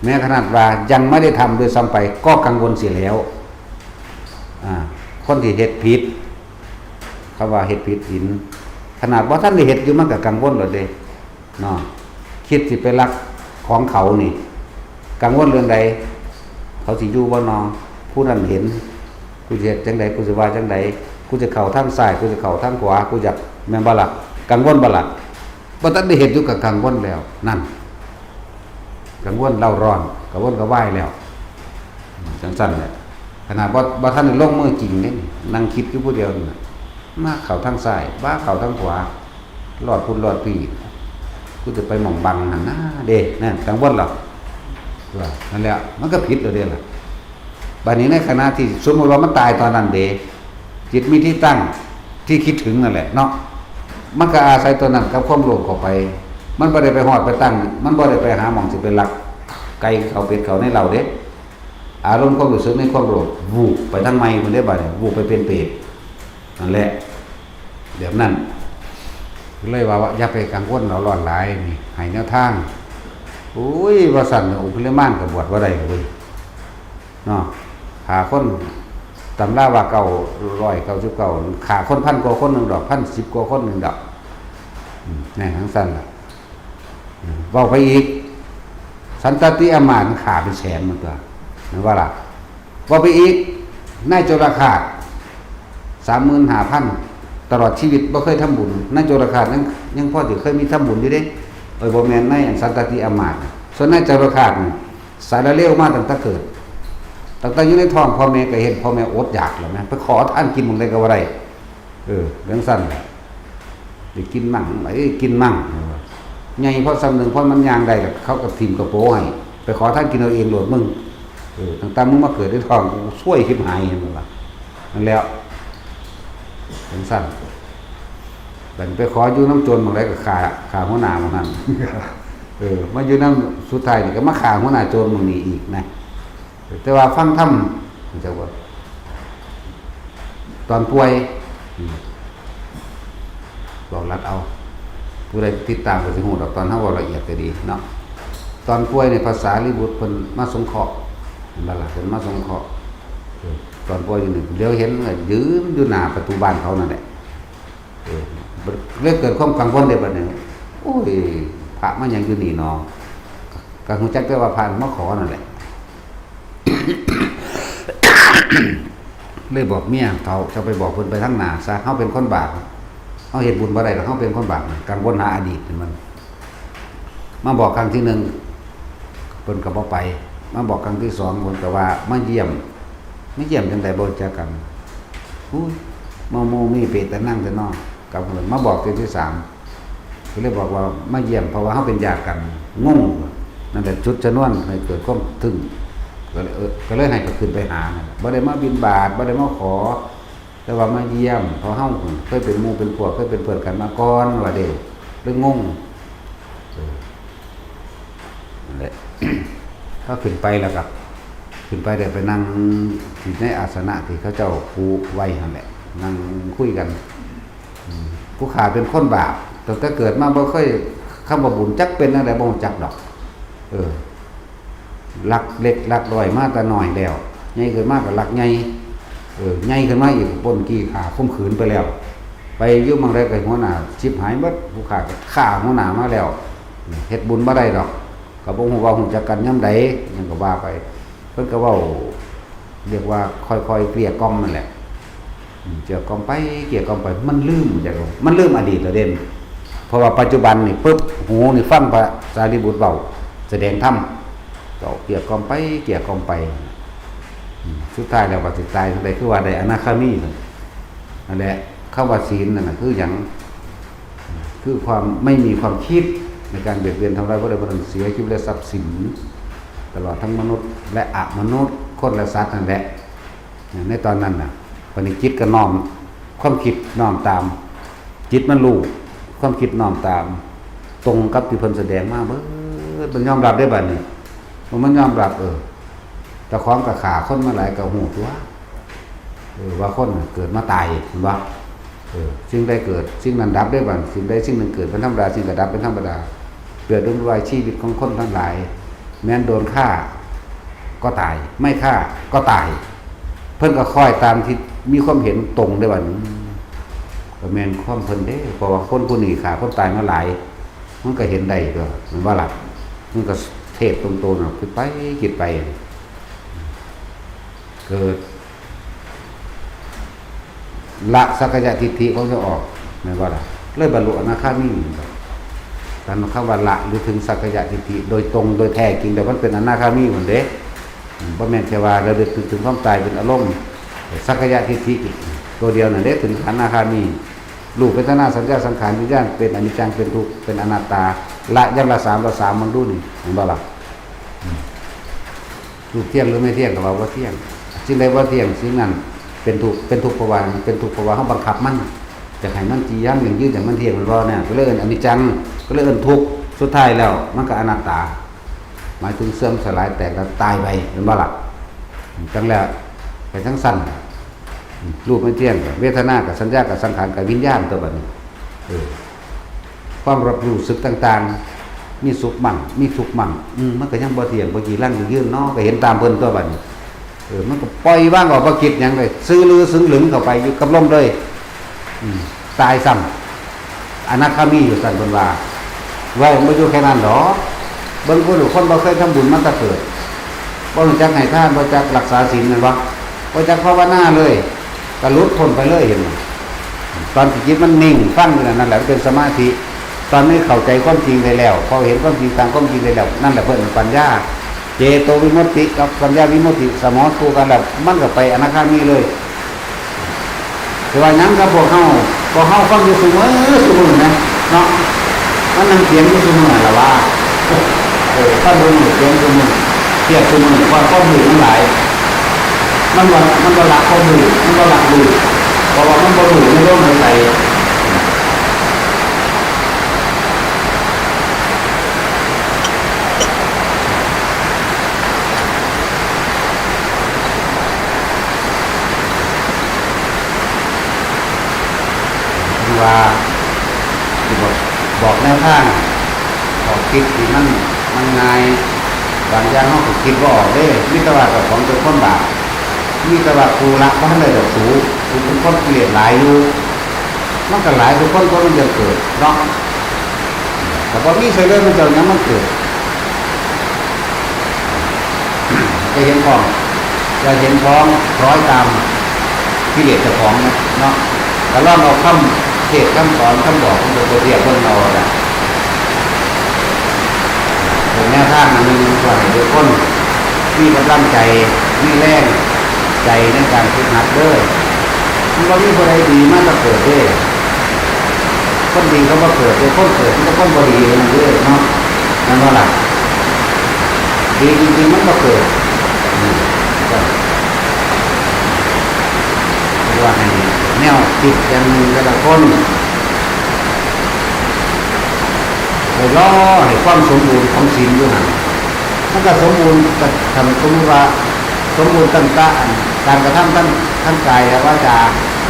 ແມ້ຂະໜາດວ່າຍັງບໍ່ໄດ້ທຳດ້ວຍຊ້ຳໄປ ກໍກັງວົນເສຍແລ້ວ. ອາ ຄົນທີ່ເຮັດຜິດ ເຂົາວ່າເຮັດຜິດສິນ ຂະໜາດບໍ່ທັນໄດ້ເຮັດຢູ່ ມັນກະກັງວົນໂລດເດ້ເນາະ. ຄິດຊິໄປລັກຂອງເຂົານີ້ ກັງວົນເລື່ອງໃດ? ເຂົາຊິຢູ່ບໍ່ນໍ? ຜູ້ນັ້ນເຫັນ ກູຊິເຮັດຈັ່ງໃດ? ກູຊິວ່າຈັ່ງໃດ? ກູຈະເຂົ້າທາງຊ້າຍ ກູຈະເຂົ້າທາງຂວາ ກູຈະ ແມ່ນບໍ່ລະ? ກັງວົນບໍ່ລະ? ບໍ່ທັນໄດ້ເຮັດຢູ່ກະກັງວົນແລ້ວ ນັ້ນ ກັງວົນເລົ້າຮ້ອນ ກະວົນກະວາຍແລ້ວ. ຈັ່ງຊັ້ນແຫຼະ ຂະໜາດບໍ່ ບໍ່ທັນໄດ້ລົງມືຈິງເດ້ ນັ່ງຄິດຢູ່ຜູ້ດຽວນັ້ນນະ ມາເຂົ້າທາງຊ້າຍ ມາເຂົ້າທາງຂວາ ລອດພຸ້ນລອດພີ້ ກູຈະໄປໝ່ອງບັງຫັ້ນນາເດ້ ນັ້ນ ກັງວົນແລ້ວ ນັ້ນແຫຼະ ມັນກະຜິດແລ້ວເດ້ລະ. ບາດນີ້ໃນຂະນະທີ່ສົມມຸດວ່າມັນຕາຍຕອນນັ້ນເດ ຈິດມີທີ່ຕັ້ງທີ່ຄິດເຖິງນັ້ນແຫຼະເນາະ ມັນກະອາໄສຕົວນັ້ນກັບຄວາມໂລບເຂົ້າໄປ ມັນບໍ່ໄດ້ໄປຮອດໄປຕັ້ງ ມັນບໍ່ໄດ້ໄປຫາໝ່ອງຊິໄປລັກໄກ່ເຂົາເປັດເຂົາໃນເລົ້າເດ້. ອາລົມຄວາມຮູ້ສຶກໃນຄວາມໂລບ ວູບໄປທາງໃໝ່ພຸ້ນເດ້ ບາດນີ້ ວູບໄປເປັນເປດນັ້ນແຫຼະ ແບບນັ້ນ. ເລີຍວ່າ ຢ່າໄປກັງວົນເອົາຮ້ອນຫຼາຍ ນີ້ໃຫ້ແນວທາງ. ໂອ້ຍ ວ່າຊັ້ນ ອົງຄຸລິມານກະບວດບໍ່ໄດ້ເວີຍ ເນາະ ຂ້າຄົນ ຕຳລາວ່າເກົ້າຮ້ອຍເກົ້າສິບເກົ້າ ຂ້າຄົນພັນກວ່າຄົນໜຶ່ງດອກ ພັນສິບກວ່າຄົນໜຶ່ງດອກ ອືມ ແມ່ນຈັ່ງຊັ້ນລະ. ອືມ ເວົ້າໄປອີກ ສັນຕະຕິອາມາດຂ້າເປັນແສນມັນຕົວະ ແມ່ນບໍ່ລະ? ເວົ້າໄປອີກ ນາຍໂຈລະຄາດ ສາມໝື່ນຫ້າພັນ ຕະຫຼອດຊີວິດບໍ່ເຄີຍທຳບຸນ ນາຍໂຈລະຄາດຍັງ ຍັງພໍຊິເຄີຍມີທຳບຸນຢູ່ເດ້. ເອີ ບໍ່ແມ່ນນາຍອັນສັນຕະຕິອາມາດ ສ່ວນນາຍໂຈລະຄາດນີ້ ສາລະເລວມາຕັ້ງແຕ່ເກີດ ຕັ້ງແຕ່ຢູ່ໃນທ້ອງພໍ່ແມ່ກະເຫັນພໍ່ແມ່ອົດຢາກແລ້ວນະ ໄປຂໍທານກິນໝ່ອງໃດກະບໍ່ໄດ້. ເອີ ຈັ່ງຊັ້ນແຫຼະ ໄດ້ກິນມັ້ງ ໄດ້ກິນມັ້ງ ໃຫຍ່ພໍສ່ຳໜຶ່ງ ພໍມັນຍ່າງໄດ້ແລ້ວ ເຂົາກະຖິ້ມກະໂປໃຫ້ ໄປຂໍທານກິນເອົາເອງໂລດມຶງ. ເອີ ຕັ້ງແຕ່ມຶງມາເກີດໃນທ້ອງ ໂອ້ ຊວຍຊິບຫາຍ ເຫັນບໍ່ລະ? ນັ້ນແຫຼະ ຈັ່ງຊັ້ນ ບາດນີ້ໄປຂໍຢູ່ນຳໂຈນໝ່ອງໃດກະຂ້າ ຂ້າຫົວໜ້າໝ່ອງນັ້ນ ເອີ ມາຢູ່ນຳ ສຸດທ້າຍນີ້ກະມາຂ້າຫົວໜ້າໂຈນໝ່ອງນີ້ອີກນະ. ແຕ່ວ່າຟັງທຳ ຮູ້ຈັກບໍ່? ຕອນປ່ວຍ ອືມ ເວົ້າລັດເອົາ ຜູ້ໃດຕິດຕາມກະຊິຮູ້ດອກ ຕອນເຮົາເວົ້າລະອຽດກະດີເນາະ. ຕອນປ່ວຍນີ້ພະສາລີບຸດເພິ່ນມາສົງເຄາະ ເຫັນບໍ່ລະ? ເພິ່ນມາສົງເຄາະ ເອີ ຕອນປ່ວຍຢູ່ນີ້ ຫຼຽວເຫັນກະຢືນຢູ່ໜ້າປະຕູບ້ານເຂົານັ້ນແຫຼະ. ເອີ ເລີຍເກີດຄວາມກັງວົນເດ້ບາດນີ້ ໂອ້ຍ ພະມາຫຍັງຢູ່ນີ້ນໍ? ກະຮູ້ຈັກແຕ່ວ່າພະມາຂໍນັ້ນແຫຼະ ເລີຍບອກເມຍ ເຖົ້າ ເຈົ້າໄປບອກເພິ່ນໄປທາງໜ້າຊະ ເຮົາເປັນຄົນບາບ ເຮົາເຮັດບຸນບໍ່ໄດ້ດອກ ເຮົາເປັນຄົນບາບ ກັງວົນຫາອະດີດມັນ. ມາບອກຄັ້ງທີໜຶ່ງ ເພິ່ນກະບໍ່ໄປ ມາບອກຄັ້ງທີສອງ ເພິ່ນກະວ່າມາຢ້ຽມ ມາຢ້ຽມຈັ່ງໃດບໍ່ຮູ້ຈັກກັນ ອຸ້ຍ ມາໂມມີເປຕະນັງແທ້ນໍ ກັບເພິ່ນ ມາບອກເທື່ອທີສາມ ກະເລີຍບອກວ່າມາຢ້ຽມ ເພາະວ່າເຮົາເປັນຍາດກັນ ງົງ ນັ້ນແຫຼະ ຈຸດຊະນວນໃຫ້ເກີດຄວາມຕຶງ ກະເລີຍ ເອີ ກະເລີຍໃຫ້ເພິ່ນຂຶ້ນໄປຫາ ບໍ່ໄດ້ມາບິນບາດ ບໍ່ໄດ້ມາຂໍ ແຕ່ວ່າມາຢ້ຽມ ເພາະເຮົາເຄີຍເປັນໝູ່ເປັນພວກ ເຄີຍເປັນເພື່ອນກັນມາກ່ອນວ່າເດ້ ເລີຍງົງ ເອີ ນັ້ນແຫຼະ ເຮົາຂຶ້ນໄປແລ້ວກະ ຂຶ້ນໄປໄດ້ໄປນັ່ງຢູ່ໃນອາສະນະທີ່ເຂົາເຈົ້າປູໄວ້ຫັ້ນແຫຼະ ນັ່ງຄຸຍກັນ. ອືມ ຜູ້ຂ້າເປັນຄົນບາບ ຕັ້ງແຕ່ເກີດມາບໍ່ເຄີຍ ຄຳວ່າບຸນຈັກເປັນແນວໃດບໍ່ຮູ້ຈັກດອກ. ເອີ ລັກເລັກລັກນ້ອຍມາແຕ່ນ້ອຍແລ້ວ ໃຫຍ່ຂຶ້ນມາກໍລັກໃຫຍ່ ເອີ ໃຫຍ່ຂຶ້ນມາອີກກໍປົ້ນ ຂີ້ຂ້າ ຂົ່ມຂືນໄປແລ້ວ. ໄປຢູ່ໝ່ອງໃດກໍຫົວໜ້າຊິບຫາຍໝົດ ຜູ້ຂ້າກໍຂ້າຫົວໜ້າມາແລ້ວ ເຮັດບຸນບໍ່ໄດ້ດອກ. ກໍບໍ່ຮູ້ວ່າຮູ້ຈັກກັນຍາມໃດ ຫຍັງກໍວ່າໄປ. ເພິ່ນກໍເວົ້າ ຮຽກວ່າຄ່ອຍໆເກລ້ຽກ່ອມນັ້ນແຫຼະ. ອືມ ເກລ້ຽກ່ອມໄປ ເກລ້ຽກ່ອມໄປ ມັນລືມ ມັນຈັ່ງ ມັນລືມອະດີດແລ້ວເດ້. ເພາະວ່າປັດຈຸບັນນີ້ປຶບ ຫູນີ້ຟັງພະສາລີບຸດເວົ້າ ສະແດງທຳ ເຈົ້າເກລ້ຽກ່ອມໄປ ເກລ້ຽກ່ອມໄປ. ອືມ ສຸດທ້າຍແລ້ວວ່າຊິຕາຍຈັ່ງໃດ ຄືວ່າໄດ້ອະນາຄາມີ. ນັ້ນແຫຼະ ຄຳວ່າສິນນັ້ນນະ ຄືຫຍັງ? ຄືຄວາມໄມ່ມີຄວາມຄິດໃນການບຽດບຽນທຳລາຍຜູ້ໃດຜູ້ໜຶ່ງ ເສຍຊີວິດ ແລະ ຊັບສິນ ຕະຫຼອດທັງມະນຸດ ແລະ ອະມະນຸດ ຄົນ ແລະ ສັດນັ້ນແຫຼະ. ໃນຕອນນັ້ນນະ ປານິດຈິດກໍນ້ອມຄວາມຄິດນ້ອມຕາມ ຈິດມັນຮູ້ ຄວາມຄິດນ້ອມຕາມ ຕົງກັບທີ່ເພິ່ນສະແດງມາເບິດ. ມັນຍອມຮັບເດ້ບາດນີ້ ມັນຍອມຮັບ ເອີ ເຈົ້າຂອງກໍຂ້າຄົນມາຫຼາຍ ກໍຮູ້ຕົວ ເອີ ວ່າຄົນເກີດມາຕາຍ ເຫັນບໍ່? ເອີ ສິ່ງໃດເກີດ ສິ່ງນັ້ນດັບເດ້ບາດ. ສິ່ງໃດສິ່ງໜຶ່ງເກີດເປັນທຳມະດາ ສິ່ງກໍດັບເປັນທຳມະດາ. ເປັນຕົ້ນວ່າຊີວິດຂອງຄົນທັງຫຼາຍ ແມ່ນໂດນຂ້າກໍຕາຍ ໄມ່ຂ້າກໍຕາຍ. ເພິ່ນກໍຄ້ອຍຕາມທີ່ມີຄວາມເຫັນຕົງເດ້ວ່າ ອືມ ກໍແມ່ນຄວາມເພິ່ນເດ້ ເພາະວ່າຄົນຜູ້ນີ້ຂ້າຄົນຕາຍມາຫຼາຍ ມັນກໍເຫັນໄດ້ຕົວະ ແມ່ນບໍ່ລະ? ມັນກໍເທດຕົງໂຕນະ ຄິດໄປຄິດໄປ ເກີດ ລະສັກກາຍະທິດຖິຂອງເຈົ້າອອກ ແມ່ນບໍ່ລະ? ເລີຍບັນລຸອະນາຄາມີ. ການຄຳວ່າລະ ຫຼື ເຖິງສັກກາຍະທິດຖິໂດຍຕົງໂດຍແທ້ຈິງແລ້ວ ມັນເປັນອະນາຄາມີພຸ້ນເດ້. ອືມ ບໍ່ແມ່ນແຄ່ວ່າລະລຶກນຶກເຖິງຄວາມຕາຍເປັນອາລົມ. ສັກກາຍະທິດຖິຕົວດຽວນັ້ນເດ້ ເຖິງອະນາຄາມີ. ຮູບ ເວທະນາ ສັນຍາ ສັງຂານ ວິນຍານ ເປັນອະນິດຈັງ ເປັນທຸກ ເປັນອະນັດຕາ. ລະ ຢ່າງລະສາມລະສາມ ເບິ່ງດູນີ້ ເຫັນບໍ່ລະ? ອືມ ຮູບທ່ຽງ ຫຼື ໄມ່ທ່ຽງ ກໍວ່າບໍ່ທ່ຽງ. ສິ່ງໃດບໍ່ທ່ຽງ ສິ່ງນັ້ນເປັນທຸກ ເປັນທຸກເພາະວ່າ ເປັນທຸກເພາະວ່າເຮົາບັງຄັບມັນ ຢາກໃຫ້ມັນຈີ່ຢັນ ຢັ້ງຢືນ ຢາກໃຫ້ມັນທ່ຽງ ແມ່ນບໍ່? ແນວ ກໍເລີຍເອີ້ນອະນິດຈັງ ກໍເລີຍເອີ້ນທຸກ. ສຸດທ້າຍແລ້ວມັນກໍອະນັດຕາ ໝາຍເຖິງເສື່ອມສະຫຼາຍ ແຕກແລ້ວຕາຍໄປ ແມ່ນບໍ່ລະ? ຈັ່ງແລ້ວ ເປັນຈັ່ງຊັ້ນ ຮູບໄມ່ທ່ຽງ ເວທະນາ ກັບສັນຍາ ກັບສັງຂານ ກັບວິນຍານ ຕົວະບາດນີ້ ເອີ ຄວາມຮັບຮູ້ສຶກຕ່າງໆ ມີສຸກໝັ້ງ ມີທຸກໝັ້ງ ອືມ ມັນກໍຍັງບໍ່ທ່ຽງ ບໍ່ຈີ່ຢັນ ຢັ້ງຢືນເນາະ ກໍເຫັນຕາມເພິ່ນຕົວະບາດນີ້. ເອີ ມັນກໍປ່ອຍວາງອອກ ບໍ່ຄິດຫຍັງເລີຍ ຊື່ລືຊຶງລຶງເຂົ້າໄປຢູ່ກັບລົມເລີຍ. ອືມ ຕາຍຊ້ຳ ອະນາຄາມີຢູ່ຊັ້ນເພິ່ນວ່າ. ເວົ້າບໍ່ຢູ່ແຄ່ນັ້ນດອກ ເບິ່ງຄົນ ຄົນບໍ່ເຄີຍທຳບຸນມາແຕ່ເກີດ ບໍ່ຮູ້ຈັກໃຫ້ທານ ບໍ່ຈັກລັກສາສິນ ແມ່ນບໍ່? ບໍ່ຈັກພາວະນາເລີຍ ກໍຫຼຸດພົ້ນໄປເລີຍ ເຫັນບໍ່? ຕອນທີ່ຈິດມັນນິ່ງຟັງຢູ່ນັ້ນ ນັ້ນແຫຼະມັນເປັນສະມາທິ. ຕອນນີ້ເຂົ້າໃຈຄວາມຈິງໄດ້ແລ້ວ ເຂົ້າເຫັນຄວາມຈິງຕາມຄວາມຈິງໄດ້ແລ້ວ ນັ້ນແຫຼະເພິ່ນປັນຍາ. ເຈໂຕວິມຸດຕິກັບປັນຍາວິມຸດຕິສະເໝີຄູ່ກັນແລ້ວ ມັນກໍໄປອະນາຄາມີເລີຍ. ແຕ່ວ່າຫຍັງກັບພວກເຮົາ ພວກເຮົາຟັງຢູ່ຊຸມື້ ຊຸມື້ນະເນາະ ມັນນັ່ງຖຽງຢູ່ຊຸມື້ຫັ້ນລະວ່າ ເອີ ຟັງຊຸມື້ ຖຽງຊຸມື້ ທຽບຊຸມື້ ເພາະຄວາມຮູ້ມັນຫຼາຍ. ມັນບໍ່ ມັນບໍ່ລັກຄວາມຮູ້ ມັນບໍ່ລັກຮູ້ ເພາະວ່າມັນບໍ່ຮູ້ໃນລົມຫາຍໃຈ. ເພິ່ນວ່າຊິບອກ ບອກແນວທາງ ຂໍ້ຄິດທີ່ມັນ ມັນງ່າຍ ບາງຢ່າງເຮົາກໍຄິດບໍ່ອອກເດ້. ມີແຕ່ວ່າເຈົ້າຂອງເປັນຄົນບາບ ມີແຕ່ວ່າກູລະບໍ່ທັນໄດ້ດອກສູ ກູເປັນຄົນກິເລດຫຼາຍຢູ່. ມັນກໍຫຼາຍທຸກຄົນ ຄົນມັນຈະເກີດເນາະ ກໍບໍ່ມີໃສເລີຍ ມັນຈະເອົາຫຍັງມາເກີດ? ຈະເຫັນພ້ອມ ຈະເຫັນພ້ອມ ຄ້ອຍຕາມກິເລດເຈົ້າຂອງເນາະ. ກໍລອງເອົາຄຳເທດ ຄຳສອນ ຄຳບອກຂອງພະພຸດທະເຈົ້າ ເບິ່ງເອົາລະ ເປັນແນວທາງອັນໜຶ່ງ ເພື່ອໃຫ້ທຸກຄົນມີກຳລັງໃຈ ມີແຮງໃຈໃນການຝຶກຫັດເດີ. ມັນບໍ່ມີຜູ້ໃດດີມາແຕ່ເກີດເດ້. ຄົນດີເຂົາບໍ່ເກີດເດ້ ຄົນເກີດມີແຕ່ຄົນບໍ່ດີເທົ່ານັ້ນເດ້ເນາະ ແມ່ນບໍ່ລະ? ດີຈິງໆມັນບໍ່ເກີດ. ອືມ ກໍ ເອີ້ນວ່າໃຫ້ແນວຄິດຢ່າງໜຶ່ງແຕ່ລະຄົນ ໄປລໍໃຫ້ຄວາມສົມບູນຂອງສິນຢູ່ຫັ້ນ ມັນກໍສົມບູນ. ກໍ ຄັນສົມມຸດວ່າສົມບູນຕັ້ງແຕ່ອັນການກະທຳທາງ ທາງກາຍ ແລະ ວາຈາ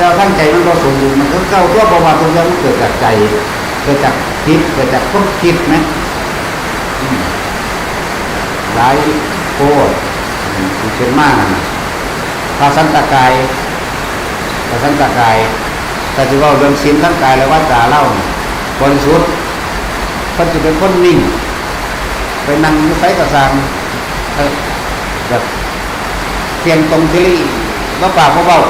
ແຕ່ວ່າທາງໃຈມັນບໍ່ສົມບູນ ມັນຄືເກົ່າຕົວະ ເພາະວ່າທຸກຢ່າງມັນເກີດຈາກໃຈ ເກີດຈາກຈິດ ເກີດຈາກຄວາມຄິດແມ່ນ ອືມ ຫຼາຍໂພດ ອືມ ທີ່ເປັນມານັ້ນນະ ພະສັນຕະກາຍ ພະສັນຕະກາຍ ຖ້າຊິເວົ້າເລື່ອງສິນທາງກາຍ ແລະ ວາຈາລາວນີ້ບໍລິສຸດ ເພິ່ນຊິເປັນຄົນນິ່ງ ໄປນັ່ງຢູ່ໃສກໍຊ່າງ ເອີ ແບບ ທ່ຽງຕົງທິລີ ບໍ່ປາກບໍ່ເວົ້າ.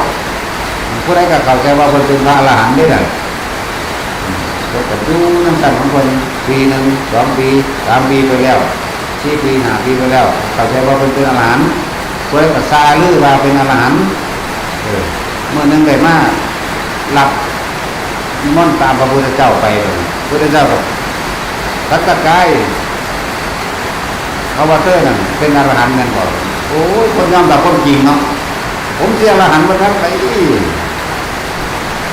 ຜູ້ໃດກໍເຂົ້າໃຈວ່າເພິ່ນເປັນພະອະລະຫັນເດ້ນັ້ນ ເພິ່ນກໍຢູ່ນຳຊັ້ນຂອງເພິ່ນ ປີໜຶ່ງ ສອງປີ ສາມປີໄປແລ້ວ ສີ່ປີ ຫ້າປີໄປແລ້ວ ເຂົ້າໃຈວ່າເພິ່ນເປັນອະລະຫັນ ຜູ້ໃດກໍຊ່າລືວ່າເປັນອະລະຫັນ. ເອີ ມື້ໜຶ່ງໄດ້ມາຮັບນິມົນຕາມພະພຸດທະເຈົ້າໄປ ພຸດທະເຈົ້າກໍ ສັນຕະກາຍ ເຂົາວ່າເທີນັ້ນເປັນອະລະຫັນແມ່ນບໍ່? ໂອ້ຍ ຄົນຍອມຮັບຄວາມຈິງເນາະ ຜົມຊິອະລະຫັນບໍ່ທັນໄປ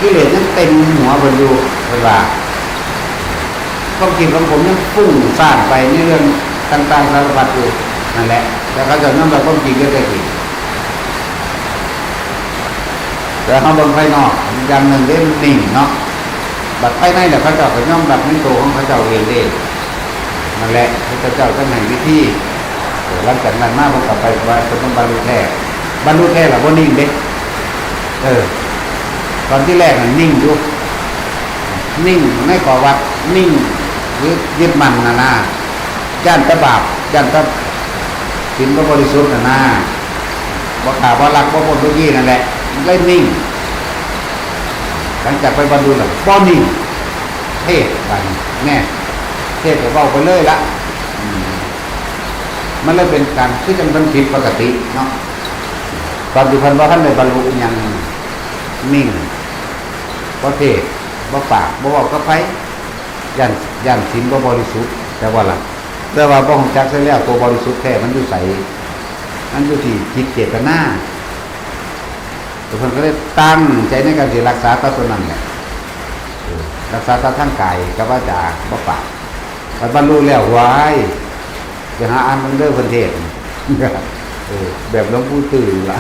ກິເລດຍັງເຕັມຫົວເພິ່ນຢູ່ ເພິ່ນວ່າ ຄວາມຄິດຂອງຜົມຍັງຟຸ້ງສ້ານໄປໃນເລື່ອງຕ່າງໆສາລະພັດຢູ່ ນັ້ນແຫຼະ ແຕ່ເຂົາເຈົ້າຍອມຮັບຄວາມຈິງເດ້ ແຕ່ກີ້ ແຕ່ເຮົາເບິ່ງພາຍນອກຢ່າງໜຶ່ງເດ້ ມັນນິ່ງເນາະ ບັດພາຍໃນແຫຼະ ເຂົາເຈົ້າກໍຍອມຮັບໃນໂຕຂອງເຂົາເຈົ້າເອງເດ້. ນັ້ນແຫຼະ ພະເຈົ້າຈຶ່ງໃຫ້ວິທີ ເອີ ຫຼັງຈາກນັ້ນມາເພິ່ນກໍໄປວ່າເພິ່ນຕ້ອງບັນລຸແທ້ ບັນລຸແທ້ລະບໍ່ນິ່ງເດ້. ເອີ ຕອນທີແລກນັ້ນນິ່ງຢູ່ ນິ່ງໃນຂໍ້ວັດ ນິ່ງ ຍຶດ ຍຶດໝັ້ນຫັ້ນນາ ຢ້ານແຕ່ບາບ ຢ້ານແຕ່ສິນບໍ່ບໍລິສຸດຫັ້ນນາ ບໍ່ຂ້າ ບໍ່ລັກ ບໍ່ປ້ນ ບໍ່ຢີ້ນັ້ນແຫຼະ ເລີຍນິ່ງ. ຫຼັງຈາກໄປບັນລຸແລ້ວບໍ່ນິ່ງ ເທດບາດນີ້ ແນ່ ເທດກໍເວົ້າໄປເລີຍລະ ອືມ ມັນເລີຍເປັນການ ຄືຈັ່ງເພິ່ນຜິດປົກກະຕິເນາະ ຕອນທີ່ເພິ່ນບໍ່ທັນໄດ້ບັນລຸອີ່ຫຍັງ ນິ່ງ ບໍ່ເທດ ບໍ່ປາກ ບໍ່ເວົ້າກັບໃຜ ຢ້ານ ຢ້ານສິນບໍ່ບໍລິສຸດ ແຕ່ວ່າລະ ແຕ່ວ່າບໍ່ຮູ້ຈັກເສຍແລ້ວ ຕົວບໍລິສຸດແທ້ມັນຢູ່ໃສ ມັນຢູ່ທີ່ຈິດເຈດຕະນາ. ແລ້ວເພິ່ນກໍເລີຍຕັ້ງໃຈໃນການຊິຮັກສາແຕ່ໂຕນັ້ນແຫຼະ ເອີ ຮັກສາແຕ່ທາງກາຍກັບວາຈາ ບໍ່ປາກ ບັດບັນລຸແລ້ວ ຫວາຍ ໄປຫາອ່ານເບິ່ງເດີເພິ່ນເທດ ເອີ ແບບຫຼວງປູ່ຕື້ລະ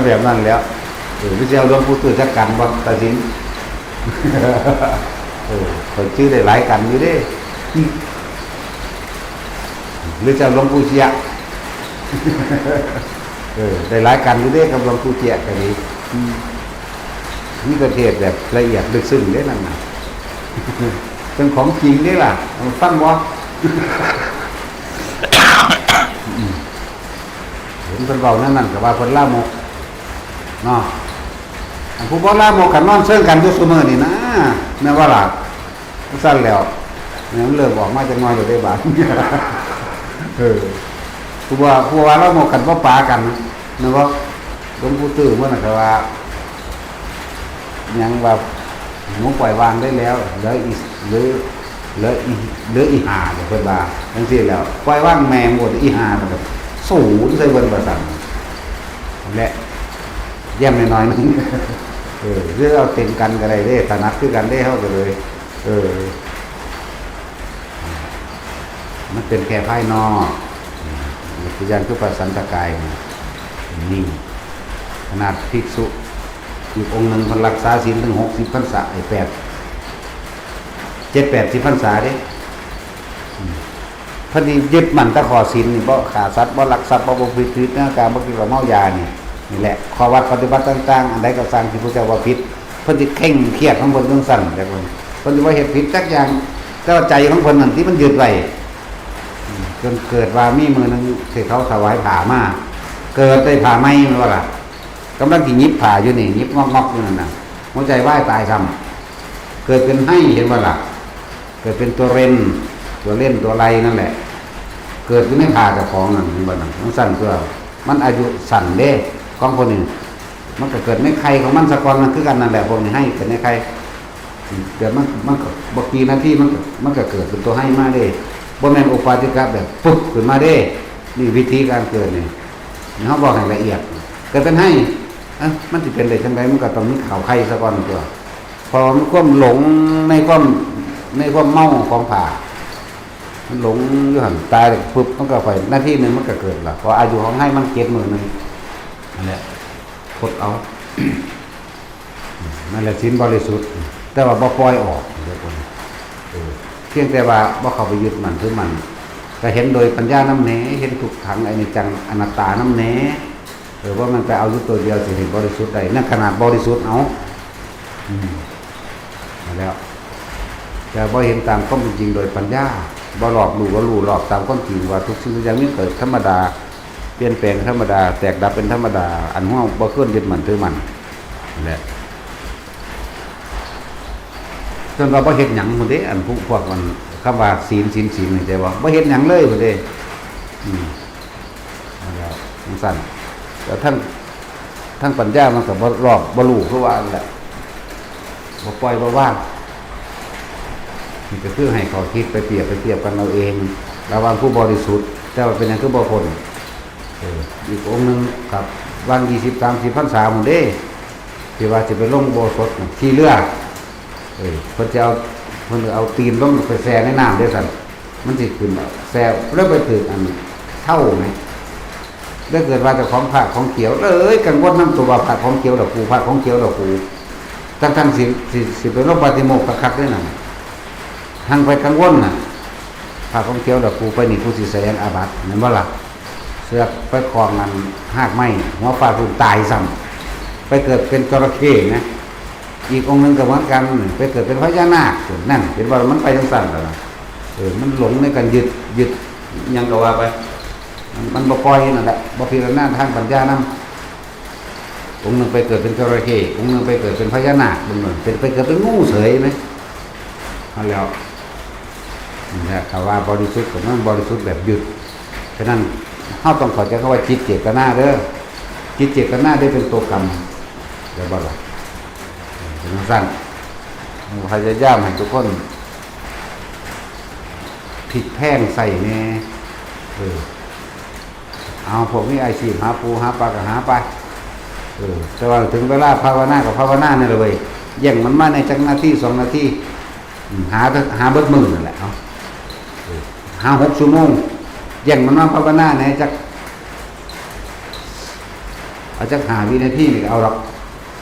ແບບນັ້ນແຫຼ້ວ ເອີ ຫຼືຊິເອົາຫຼວງປູ່ຕື້ຈັກກັນບໍ່ ຕາສິນ ເອີ ຂ້ອຍຈື່ໄດ້ຫຼາຍກັນຢູ່ເດ້ ຫຼືຈະເອົາຫຼວງປູ່ເຈຍ ເອີ ໄດ້ຫຼາຍກັນຢູ່ເດ້ກັບຫຼວງປູ່ເຈຍກໍດີ ອືມ ມີປະເທດແບບລະອຽດເລິກເຊິ່ງເດ້ນັ້ນນະ ເປັນຂອງຈິງເດ້ລະ ເອົາຟັງບໍ່? ອືມ ເຫັນເພິ່ນເວົ້າແນວນັ້ນກໍວ່າເພິ່ນລາມົກເນາະ ອັນຜູ້ບໍ່ລາມົກກໍນອນເຊິ່ງກັນຢູ່ຊຸມື້ນີ້ນາ ແມ່ນບໍ່ລະ? ຊັ້ນແລ້ວ ແມ່ນມັນເລີ່ມອອກມາຈັກໜ່ອຍແລ້ວເດ້ບາດ ເອີ ຜູ້ວ່າ ຜູ້ວ່າລາມົກກັນບໍ່ປາກັນ ແມ່ນບໍ່? ຫຼວງປູ່ຕື້ເພິ່ນນະ ກໍວ່າ ຫຍັງວ່າ ໜູປ່ອຍວາງໄດ້ແລ້ວ ເຫຼືອອີກ ເຫຼືອ ເຫຼືອອີກ ເຫຼືອອີກຫ້າ ເພິ່ນວ່າຈັ່ງຊີ້ແລ້ວ ປ່ອຍວາງແມ່ໝົດ ອີກຫ້າ ມັນກໍສູນໃສ່ເພິ່ນວ່າຊັ້ນ ແລະ ຢ້ຽມໜ້ອຍໆໜຶ່ງ ເອີ ຫຼືເອົາເຕັມກັນກໍໄດ້ເດ້ ຖະໜັດຄືກັນເດ້ ເຮົາກໍເລີຍ ເອີ ມັນເປັນແຄ່ພາຍນອກ ຕົວຢ່າງຄືພະສັນຕະກາຍນີ້ ນີ້ ຂະໜາດພິກສຸອີກອົງໜຶ່ງ ເພິ່ນຮັກສາສິນເຖິງຫົກສິບພັນສາ ໄອ້ແປດ ເຈັດແປດສິບພັນສາເດ້ ເພິ່ນນີ້ຍຶດໝັ້ນແຕ່ຂໍ້ສິນນີ້ ບໍ່ຂ້າສັດ ບໍ່ລັກຊັບ ບໍ່ປະພຶດຜິດໃນກາມ ບໍ່ກິນເຫຼົ້າເມົາຢານີ້ ນີ້ແຫຼະ ຂໍ້ວັດປະຕິບັດຕ່າງໆ ອັນໃດກໍຊ່າງທີ່ພະເຈົ້າວ່າຜິດ ເພິ່ນຊິເຄັ່ງຄຽດຂອງເພິ່ນຈັ່ງຊັ້ນ ແຕ່ເພິ່ນ ເພິ່ນຊິບໍ່ເຮັດຜິດຈັກຢ່າງ ແຕ່ວ່າໃຈຂອງເພິ່ນນັ້ນທີ່ມັນຍຶດໄວ້ ຈົນເກີດວ່າມີມື້ໜຶ່ງທີ່ເຂົາຖວາຍຜ້າມາ ເກີດໄດ້ຜ້າໃໝ່ແມ່ນບໍ່ລະ? ກຳລັງຊິຫຍິບຜ້າຢູ່ນີ້ ຫຍິບງອກໆຢູ່ນັ້ນນະ ຫົວໃຈວາຍຕາຍຊ້ຳ ເກີດເປັນໄຮ ເຫັນບໍ່ລະ? ເກີດເປັນຕົວເລັນ ຕົວເລັນ ຕົວໄລນັ້ນແຫຼະ ເກີດຢູ່ໃນຜ້າເຈົ້າຂອງນັ້ນ ເຫັນບໍ່ນະ? ຈັ່ງຊັ້ນຕົວະ ມັນອາຍຸສັ້ນເດ້ ຂອງພວກນີ້ ມັນກໍເກີດໃນໄຂ່ຂອງມັນສາກ່ອນ ມັນຄືກັນນັ້ນແຫຼະ ພວກນີ້ໄຮເກີດໃນໄຂ່ ເກີດມັນ ມັນກໍບໍ່ກີ່ນາທີ ມັນກໍ ມັນກໍເກີດເປັນຕົວໄຮມາເດ້ ບໍ່ແມ່ນໂອປາຕິກະແບບປຶບຂຶ້ນມາເດ້ ນີ້ວິທີການເກີດນີ້ ເຮົາເວົ້າໃຫ້ລະອຽດ ເກີດເປັນໄຮ ເອີ ມັນຊິເປັນໄດ້ຈັ່ງໃດ ມັນກໍຕ້ອງມີເຂົ້າໄຂ່ສາກ່ອນຕົວະ ເພາະວ່າມີຄວາມຫຼົງໃນຄວາມ ໃນຄວາມເມົາຂອງຜ້າ ມັນຫຼົງຢູ່ຫັ້ນ ຕາຍແລ້ວປຶບ ມັນກໍໄປນາທີໜຶ່ງມັນກໍເກີດລະ ເພາະອາຍຸຂອງໄຮມັນເຈັດມື້ໜຶ່ງ ນັ້ນແຫຼະ ຄົດເອົາ ນັ້ນແຫຼະສິນບໍລິສຸດ ແຕ່ວ່າບໍ່ປ່ອຍອອກ. ເອີ ພຽງແຕ່ວ່າບໍ່ເຂົ້າໄປຍຶດໝັ້ນຖືໝັ້ນ ກະເຫັນໂດຍປັນຍານຳແດ່ ເຫັນທຸກຂັງ ອະນິດຈັງ ອະນັດຕານຳແດ່. ເອີ ບໍ່ແມ່ນໄປເອົາຢູ່ໂຕດຽວ ຊິໃຫ້ບໍລິສຸດໄດ້ ນັ້ນຂະໜາດບໍລິສຸດເອົາ. ອືມ ນັ້ນແຫຼະ ແຕ່ບໍ່ເຫັນຕາມຄວາມເປັນຈິງໂດຍປັນຍາ ບໍ່ລອບຮູ້ ບໍ່ຮູ້ລອບຕາມຄວາມຈິງວ່າທຸກສິ່ງທຸກຢ່າງມີເກີດທຳມະດາ ປ່ຽນແປງທຳມະດາ ແຕກດັບເປັນທຳມະດາ ອັນເຮົາບໍ່ຄວນຍຶດໝັ້ນຖືໝັ້ນ ນັ້ນແຫຼະ. ຈົນວ່າບໍ່ເຮັດຫຍັງພຸ້ນເດ້ ອັນພວກ ພວກມັນ ຄຳວ່າສິນ ສິນ ສິນ ນີ້ ແຕ່ວ່າບໍ່ເຮັດຫຍັງເລີຍພຸ້ນເດ້. ອືມ ນັ້ນແຫຼະ ຈັ່ງຊັ້ນ ແລ້ວທັງ ທັງປັນຍາມັນກໍບໍ່ລອບ ບໍ່ຮູ້ຄືວ່ານັ້ນແຫຼະ ບໍ່ປ່ອຍບໍ່ວາງ. ນີ້ກໍຄືໃຫ້ຂໍ້ຄິດໄປປຽບ ໄປທຽບກັນເອົາເອງ ລະຫວ່າງຜູ້ບໍລິສຸດ ແຕ່ວ່າເປັນຫຍັງຄືບໍ່ພົ້ນ? ເອີ ອີກອົງໜຶ່ງກັບວັນ ຊາວ ຊາວສາມພັນສາພຸ້ນເດ້ ທີ່ວ່າຊິໄປລົງອຸໂບສົດ ທີ່ເຮືອ ເອີ ເພິ່ນຈະເອົາ ເພິ່ນເອົາຕີນລົງໄປແຊ່ໃນນ້ຳເດ້ຊັ້ນ ມັນຊິຂຶ້ນແຊ່ ແລ້ວໄປຖືກອັນເທົາໄງ ແລ້ວເກີດວ່າເຈົ້າຂອງພະຂອງຂຽວ ເອີຍ ກັງວົນນຳໂຕວ່າພະຂອງຂຽວດອກກູ ພະຂອງຂຽວດອກກູ ທັງໆ ຊິ ຊິ ຊິໄປລົງປາຕິໂມກຄັກໆເດ້ນັ້ນ ຮັ່ງໄປກັງວົນນະ ພະຂອງຂຽວດອກກູ ໄປນີ້ຜູ້ຊິສະແດງອາບັດ ແມ່ນບໍ່ລະ? ເຊືອກໄປຄອງອັນຮາກໄມ້ ຫົວຟາດພື້ນຕາຍຊ້ຳ ໄປເກີດເປັນຈໍລະເຂ້ນະ. ອີກອົງໜຶ່ງກໍເໝືອນກັນ ໄປເກີດເປັນພະຍານາກ ນັ້ນ ເຫັນບໍ່ລະ ມັນໄປຈັ່ງຊັ້ນແລ້ວນະ. ເອີ ມັນຫຼົງໃນການຍຶດ ຍຶດຫຍັງກໍວ່າໄປ ມັນ ມັນບໍ່ປ່ອຍນັ້ນແຫຼະ ບໍ່ພິຈາລະນາທາງປັນຍານຳ. ອົງໜຶ່ງໄປເກີດເປັນຈໍລະເຂ້ ອົງໜຶ່ງໄປເກີດເປັນພະຍານາກ ເບິ່ງເບິ່ງ ເປັນ ໄປເກີດເປັນງູເສີຍແມ່ນ ຫັ້ນແຫຼ້ວ. ນີ້ແຫຼະ ຖ້າວ່າບໍລິສຸດກໍມັນບໍລິສຸດແບບຢຸດ. ສະນັ້ນ ເຮົາຕ້ອງເຂົ້າໃຈຄຳວ່າຈິດເຈດຕະນາເດີ ຈິດເຈດຕະນາເດ້ເປັນໂຕກຳ ແມ່ນບໍ່ລະ? ເປັນຈັ່ງຊັ້ນ ພະຍາຍາມໃຫ້ທຸກຄົນ ພິກແພງໃສ່ແດ່ ເອີ. ເອົາ ພວກມີອາຊີບຫາປູຫາປາກໍຫາໄປ ເອີ ແຕ່ວ່າເຖິງເວລາພາວະນາກໍພາວະນານີ້ແຫຼະເວີຍ ແຍ່ງມັນມາແດ່ຈັກນາທີສອງນາທີ ອາ ຫາ ຫາເບິດມື້ນັ້ນແຫຼະ ເອົາ ເອີ ຫາຫົກຊົ່ວໂມງ ແຍ່ງມັນມາພາວະນາແດ່ຈັກ ເອົາຈັກຫ້າວິນາທີນີ້ກໍເອົາດອກ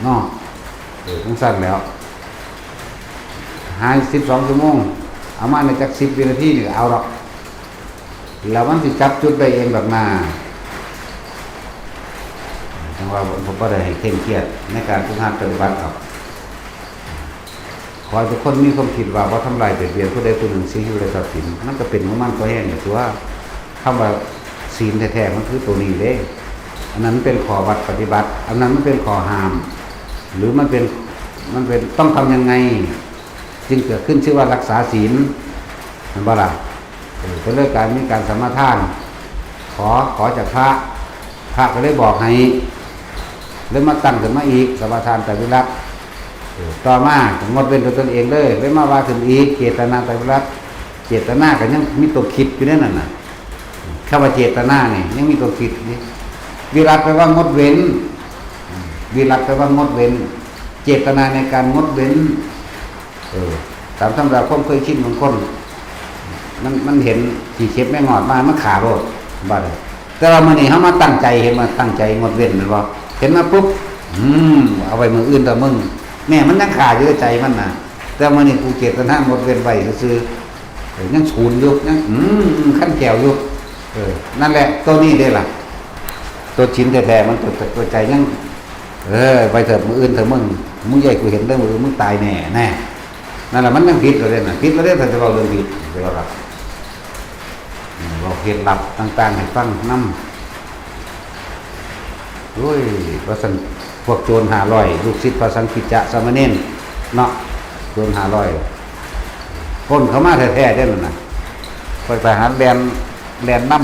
ເນາະ ເອີ ຈັ່ງຊັ້ນແຫຼ້ວ ຫາສິບສອງຊົ່ວໂມງ ເອົາມາແດ່ຈັກສິບວິນາທີນີ້ກໍເອົາດອກ. ແລ້ວມັນຊິຈັບຈຸດໄດ້ເອງດອກນາ ຈັ່ງວ່າບໍ່ໄດ້ໃຫ້ເຄັ່ງຄຽດໃນການຝຶກຫັດປະຕິບັດດອກ. ຂໍໃຫ້ທຸກຄົນມີຄວາມຄິດວ່າບໍ່ທຳລາຍບຽດບຽນຜູ້ໃດຜູ້ໜຶ່ງ ຊີວິດ ແລະ ຊັບສິນ ມັນກໍເປັນຂອງມັນພໍແຮງແລ້ວຕົວະ. ຄຳວ່າສິນແທ້ໆ ມັນຄືໂຕນີ້ເດ້ ອັນນັ້ນມັນເປັນຂໍ້ວັດປະຕິບັດ ອັນນັ້ນມັນເປັນຂໍ້ຫ້າມ ຫຼືມັນເປັນ ມັນເປັນ ຕ້ອງທຳຍັງໄງ ຈຶ່ງເກີດຂຶ້ນຊື່ວ່າລັກສາສິນ ແມ່ນບໍ່ລະ? ເອີ ກໍເລີຍການມີການສະມາທານ ຂໍ ຂໍຈາກພະ ພະກໍເລີຍບອກໃຫ້ ເລີຍມາຕັ້ງຂຶ້ນມາອີກ ສະມາທານໄຕວິລັດ ເອີ ຕໍ່ມາກໍງົດເວັ້ນດ້ວຍຕົນເອງເລີຍ ເລີຍມາວ່າຂຶ້ນອີກ ເຈດຕະນາໄຕວິລັດ ເຈດຕະນາກໍຍັງມີຕົວຄິດຢູ່ໃນນັ້ນນະ ຄຳວ່າເຈດຕະນານີ້ຍັງມີຕົວຄິດນີ້ ວິລັດແປວ່າງົດເວັ້ນ ວິລັດແປວ່າງົດເວັ້ນ ເຈດຕະນາໃນການງົດເວັ້ນ ເອີ ຕາມທຳດາຄວາມເຄີຍຊິນຂອງຄົນ ມັນ ມັນເຫັນຂີ້ເຂັບແມງງອດມາ ມັນຂ້າໂລດ ບາດນີ້ ແຕ່ວ່າມື້ນີ້ເຮົາມາຕັ້ງໃຈ ເຫັນວ່າຕັ້ງໃຈງົດເວັ້ນແມ່ນບໍ່? ເຫັນມາປຸບ ອືມ ເອົາໄວ້ມື້ອື່ນເຖາະມຶງ ແມ່ ມັນຍັງຄ້າຢູ່ໃນໃຈມັນນະ ແຕ່ມື້ນີ້ກູເຈດຕະນາງົດເວັ້ນໄວ້ຊື່ໆ ເອີ ຍັງສູນຢູ່ ຍັງ ອືມ ຄັນແກ້ວຢູ່ ເອີ ນັ້ນແຫຼະ ໂຕນີ້ເດ້ລະ ໂຕສິນແທ້ໆ ມັນ ໂຕ ໂຕໃຈຍັງ ເອີ ໄວ້ເຖາະມື້ອື່ນເຖາະມຶງ ມຶງຢ່າໃຫ້ກູເຫັນເດີ ມື້ອື່ນມຶງຕາຍແນ່ ແນ່ ນັ້ນລະ ມັນຍັງຜິດລະເດ້ນະ ຜິດລະເດ້ ຖ້າຈະເວົ້າເລື່ອງຜິດ ແຕ່ວ່າເວົ້າເຮັດລັບຕ່າງໆໃຫ້ຟັງນຳ ໂອ້ຍ ວ່າຊັ້ນ ພວກໂຈນຫ້າຮ້ອຍ ລູກສິດພະສັງກິດຈະສາມະເນນເນາະ ໂຈນຫ້າຮ້ອຍ ປົນເຂົ້າມາແທ້ໆເດ້ນັ້ນນະ ພວກທະຫານແລ່ນ ແລ່ນນຳ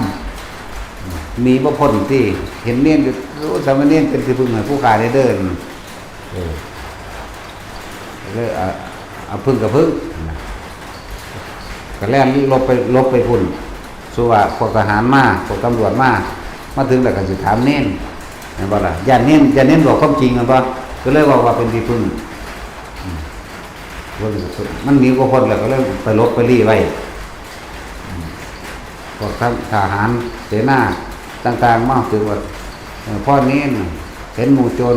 ໜີບໍ່ພົ້ນຕິ ເຫັນເນນກໍ ໂອ້ ສາມະເນນເປັນທີ່ເພິ່ງໃຫ້ຜູ້ຂ້າແດ່ເດີ ເອີ ເລີຍ ອາ ອາ ເພິ່ງກໍເພິ່ງນະ ກໍແລ່ນຫຼົບໄປ ຫຼົບໄປພຸ້ນ ສູ່ວ່າພວກທະຫານມາ ພວກຕຳຫຼວດມາ ມາເຖິງແລ້ວກໍຊິຖາມເນນ ແມ່ນບໍ່ລະ? ຢ້ານເນນ ຢ້ານເນນບອກຄວາມຈິງ ແມ່ນບໍ່? ກໍເລີຍເວົ້າວ່າເປັນທີ່ເພິ່ງ ອືມ ມັນໜີບໍ່ພົ້ນແລ້ວ ກໍເລີຍໄປຫຼົບໄປລີ້ໄວ້ ອືມ ພວກທະຫານເສນາຕ່າງໆມາເຖິງວ່າ ເອີ ພໍເນນເຫັນໝູ່ໂຈນ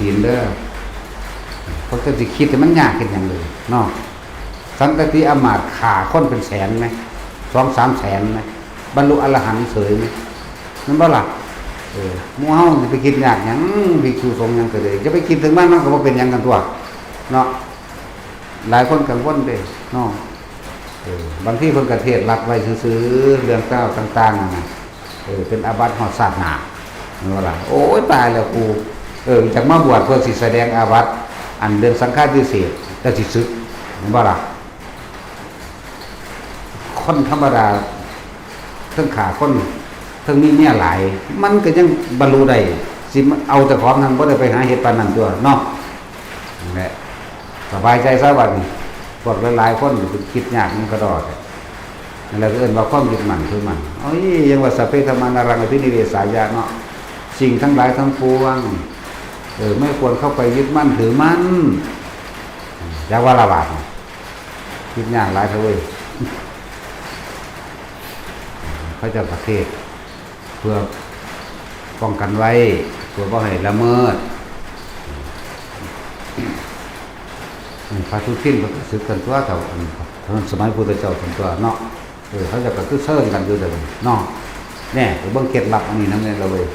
ສີນເດີ້. ພວກເຈົ້າຊິຄິດໃຫ້ມັນຍາກເຮັດຫຍັງເລີຍເນາະ. ສັນຕະຕິອາມາດຂ້າຄົນເປັນແສນແມະ ສອງສາມແສນແມະ ບັນລຸອະລະຫັນເສີຍແມະ ແມ່ນບໍ່ລະ? ເອີ ໝູ່ເຮົາຊິໄປຄິດຍາກຫຍັງ? ພິກສຸສົງຫຍັງກໍເລີຍ ຢ່າໄປຄິດເຖິງມັນ ມັນກໍບໍ່ເປັນຫຍັງກັນຕົວະເນາະ. ຫຼາຍຄົນກັງວົນເດ້ເນາະ. ເອີ ບາງທີເພິ່ນກໍເທດລັດໄວ້ຊື່ໆ ເລື່ອງລາວຕ່າງໆນັ້ນນະ ເອີ ເປັນອາບັດຮອດຊາດໜ້າ ແມ່ນບໍ່ລະ? ໂອ້ຍ ຕາຍແລ້ວກູ ເອີ ຢາກມາບວດເພື່ອຊິສະແດງອາວັດ ອັນເລື່ອງສັງຄາທິເສດ ແລ້ວຊິສຶກ ແມ່ນບໍ່ລະ? ຄົນທຳມະດາ ເທິງຂ້າຄົນ ເທິງມີເມຍຫຼາຍ ມັນກໍຍັງບັນລຸໄດ້ ຊິເອົາເຈົ້າຂອງຫັ້ນ ບໍ່ໄດ້ໄປຫາເຮັດປານນັ້ນຕົວະເນາະ. ນັ້ນແຫຼະ ສະບາຍໃຈຊະບັດນີ້ ພວກຫຼາຍໆຄົນຄິດຍາກນຳກະດໍ້ແທ້. ນັ້ນແຫຼະ ເອີ້ນວ່າຄວາມຍຶດໝັ້ນຖືໝັ້ນ. ໂອ້ຍ ຍັງວ່າ ສັບເພທຳມາ ນາລັງ ອະພິນິເວສາຍະ ເນາະ, ສິ່ງທັງຫຼາຍທັງປວງ ເອີ ໄມ່ຄວນເຂົ້າໄປຍຶດໝັ້ນຖືໝັ້ນ. ຢ່າວ່າລະບາດນີ້ ຄິດຍາກຫຼາຍເຖາະເວີຍ. ເຂົາເຈົ້າປະເທດ ເພື່ອປ້ອງກັນໄວ້ ເພື່ອບໍ່ໃຫ້ລະເມີດ. ພະສຸທິນເພິ່ນກໍສຶກກັນຕົວະ ເທົ່າອັນສະໄໝພຸດທະເຈົ້າ ເພິ່ນຕົວະເນາະ. ເອີ ເຂົາເຈົ້າກໍຄືເຊີນກັນຢູ່ເດີເນາະ. ແນ່ ໄປເບິ່ງເຄັດລັບອັນນີ້ນຳແນ່ລະເວີຍ.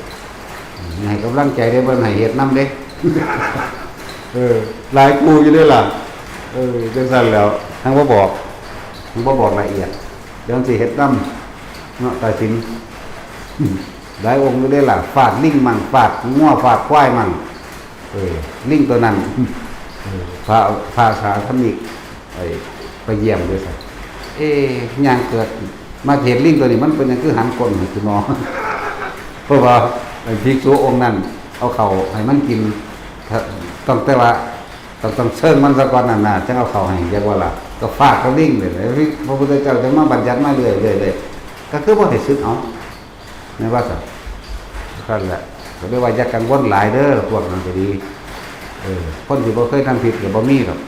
ໃຫ້ກຳລັງໃຈເດ້ ບໍ່ໃຫ້ເຮັດນຳເດ້. ເອີ ຫຼາຍຄູ່ຢູ່ເດ້ລະ. ເອີ ຈັ່ງຊັ້ນແລ້ວ ທັງບໍ່ບອກ ທັງບໍ່ບອກລະອຽດ ດຽວມັນຊິເຮັດນຳເນາະ ຕາຍສິນ. ຫຼາຍອົງຢູ່ເດ້ລະ ຟາດລິງມັ່ງ ຟາດງົວ ຟາດຄວາຍມັ່ງ. ເອີ ລິງຕົວນັ້ນ ເອີ ພະ ພະສາທຳມິກ ໄປ ໄປຢ້ຽມຢູ່ຊັ້ນ. ເອ ຍ່າງເກີດມາເຫັນລິງຕົວນີ້ ມັນເປັນຫຍັງຄືຫັນກົ້ນໃຫ້ຄືໝໍ? ເພາະວ່າໄອ້ພິກສຸອົງນັ້ນເອົາເຂົ້າໃຫ້ມັນກິນ ຕ້ອງແຕ່ວ່າ ຕ້ອງ ຕ້ອງເຊີງມັນສາກ່ອນນັ້ນນະ ຈັ່ງເອົາເຂົ້າໃຫ້ ຈັກວ່າລະ. ກໍຟາດກັບລິງເລີຍ ພະພຸດທະເຈົ້າຈັ່ງມາບັນຍັດມາເລື້ອຍໆ ກໍຄືບໍ່ໃຫ້ສຶກເອົາ. ແມ່ນວ່າຊັ້ນ ນັ້ນແຫຼະ ກໍເລີຍວ່າຢ່າກັງວົນຫຼາຍເດີ ພວກນັ້ນກໍດີ. ເອີ ຄົນທີ່ບໍ່ເຄີຍທຳຜິດກໍບໍ່ມີດອກ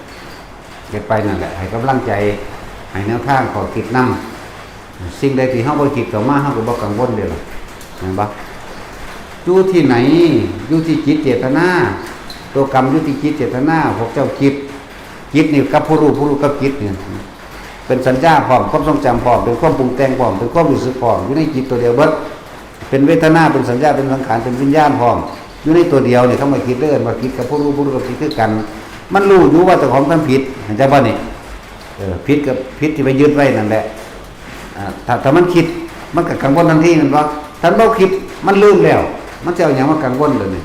ເຮັດໄປນັ້ນແຫຼະ ໃຫ້ກຳລັງໃຈ ໃຫ້ແນວທາງ ຂໍ້ຄິດນຳ. ສິ່ງໃດທີ່ເຮົາບໍ່ຄິດເຂົ້າມາ ເຮົາກໍບໍ່ກັງວົນເດ້ລະ ແມ່ນບໍ່? ຢູ່ທີ່ໃນ ຢູ່ທີ່ຈິດເຈດຕະນາ ຕົວກຳຢູ່ທີ່ຈິດເຈດຕະນາ ພວກເຈົ້າຄິດ ຈິດນີ້ກັບຜູ້ຮູ້ ຜູ້ຮູ້ກັບຈິດນີ້ ເປັນສັນຍາພ້ອມ ຄວາມຊົງຈຳພ້ອມ ເປັນຄວາມປຸງແຕ່ງພ້ອມ ເປັນຄວາມຮູ້ສຶກພ້ອມ ຢູ່ໃນຈິດຕົວດຽວເບິດ ເປັນເວທະນາ ເປັນສັນຍາ ເປັນສັງຂານ ເປັນວິນຍານພ້ອມ ຢູ່ໃນຕົວດຽວນີ້. ຄຳວ່າຈິດເດີ ເອີ້ນວ່າຈິດກັບຜູ້ຮູ້ ຜູ້ຮູ້ກັບຈິດຄືກັນ. ມັນຮູ້ຢູ່ວ່າເຈົ້າຂອງທຳຜິດ ເຫັນຈັ່ງບໍ່ນີ້? ເອີ ຜິດກໍຜິດທີ່ໄປຍຶດໄວ້ນັ້ນແຫຼະ. ອາ ຖ້າ ຖ້າມັນຄິດ ມັນກໍກັງວົນທັນທີແມ່ນບໍ່? ຖ້າມັນບໍ່ຄິດ ມັນລືມແລ້ວ ມັນຊິເອົາຫຍັງມາກັງວົນເດນີ້?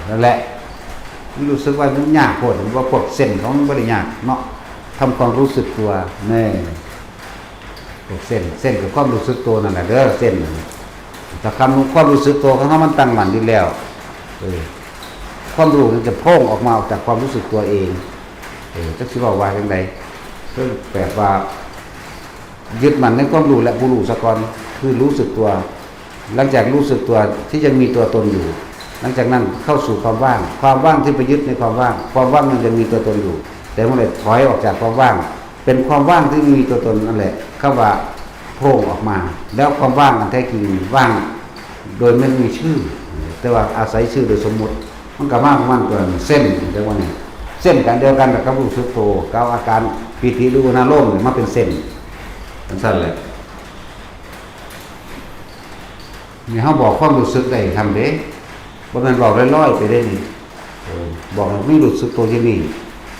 ນັ້ນແຫຼະ ມັນຮູ້ສຶກວ່າມັນຍາກໂພດ ເຫັນບໍ່? ພວກເສັ້ນຂອງມັນບໍ່ໄດ້ຍາກເນາະ ທຳຄວາມຮູ້ສຶກຕົວ ແນ່ ພວກເສັ້ນ ເສັ້ນກໍຄວາມຮູ້ສຶກຕົວນັ້ນແຫຼະເດີ ເສັ້ນ. ຖ້າຄຳ ຄວາມຮູ້ສຶກຕົວຂອງເຮົາມັນຕັ້ງໝັ້ນຢູ່ແລ້ວ ເອີ ຄວາມຮູ້ນັ້ນຈະໂພງອອກມາ ອອກຈາກຄວາມຮູ້ສຶກຕົວເອງ. ເອີ ຈັກຊິເວົ້າວ່າຈັ່ງໃດ? ຄືແປວ່າ ຍຶດໝັ້ນໃນຄວາມຮູ້ ແລະ ຜູ້ຮູ້ສາກ່ອນ ຄືຮູ້ສຶກຕົວ. ຫຼັງຈາກຮູ້ສຶກຕົວທີ່ຍັງມີຕົວຕົນຢູ່ ຫຼັງຈາກນັ້ນເຂົ້າສູ່ຄວາມວ່າງ ຄວາມວ່າງທີ່ໄປຍຶດໃນຄວາມວ່າງ ຄວາມວ່າງນັ້ນຍັງມີຕົວຕົນຢູ່ ແຕ່ເມື່ອໃດຖອຍອອກຈາກຄວາມວ່າງ ເປັນຄວາມວ່າງທີ່ມີຕົວຕົນນັ້ນແຫຼະ ຄຳວ່າໂພງອອກມາ. ແລ້ວຄວາມວ່າງອັນແທ້ຈິງວ່າງໂດຍບໍ່ມີຊື່ ແຕ່ວ່າອາໄສຊື່ໂດຍສົມມຸດ ມັນກໍມາຂອງມັນຕົວ ເສັ້ນ ເຈົ້າວ່ານີ້ ເຊັ່ນກັນດຽວກັນກັບຮູ້ສຶກໂຕ ກໍເອົາອາການປີຕິ ຫຼື ອຸນາໂລມນີ້ມາເປັນເສັ້ນ ຈັ່ງຊັ້ນແຫຼະ. ນີ້ເຮົາບອກຄວາມຮູ້ສຶກໄດ້ນຳເດ້ ບໍ່ແມ່ນເວົ້າລອຍໆໄປເດ້ນີ້. ເອີ ບອກໃຫ້ມີຮູ້ສຶກໂຕທີ່ນີ້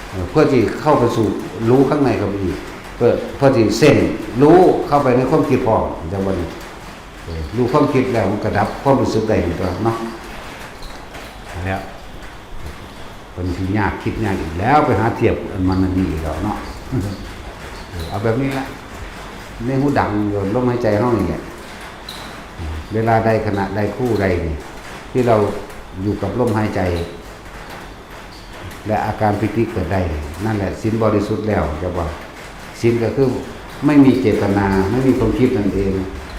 ເອີ ເພື່ອທີ່ເຂົ້າໄປສູ່ຮູ້ຂ້າງໃນເຂົ້າໄປອີກ ເພື່ອ ເພື່ອທີ່ເສັ້ນຮູ້ເຂົ້າໄປໃນຄວາມຄິດພ້ອມ ເຈົ້າວ່ານີ້. ເອີ ຮູ້ຄວາມຄິດແລ້ວມັນກໍດັບຄວາມຮູ້ສຶກໄດ້ນີ້ຕົວະເນາະ. ແລ້ວ ເພິ່ນຊິຍາກ ຄິດຍາກອີກແລ້ວ ໄປຫາທຽບອັນນັ້ນອັນນີ້ອີກແລ້ວເນາະ. ເອີ ເອົາແບບນີ້ລະ ໃນຫູດັງຢູ່ ລົມຫາຍໃຈເຮົານີ້ແຫຼະ ເວລາໃດ ຂະນະໃດ ຄູ່ໃດນີ້ ທີ່ເຮົາຢູ່ກັບລົມຫາຍໃຈ ແລະ ອາການປີຕິເກີດໄດ້ ນັ້ນແຫຼະສິນບໍລິສຸດແລ້ວ ເຈົ້າວ່າ. ສິນກໍຄືໄມ່ມີເຈດຕະນາ ໄມ່ມີຄວາມຄິດນັ້ນເອງ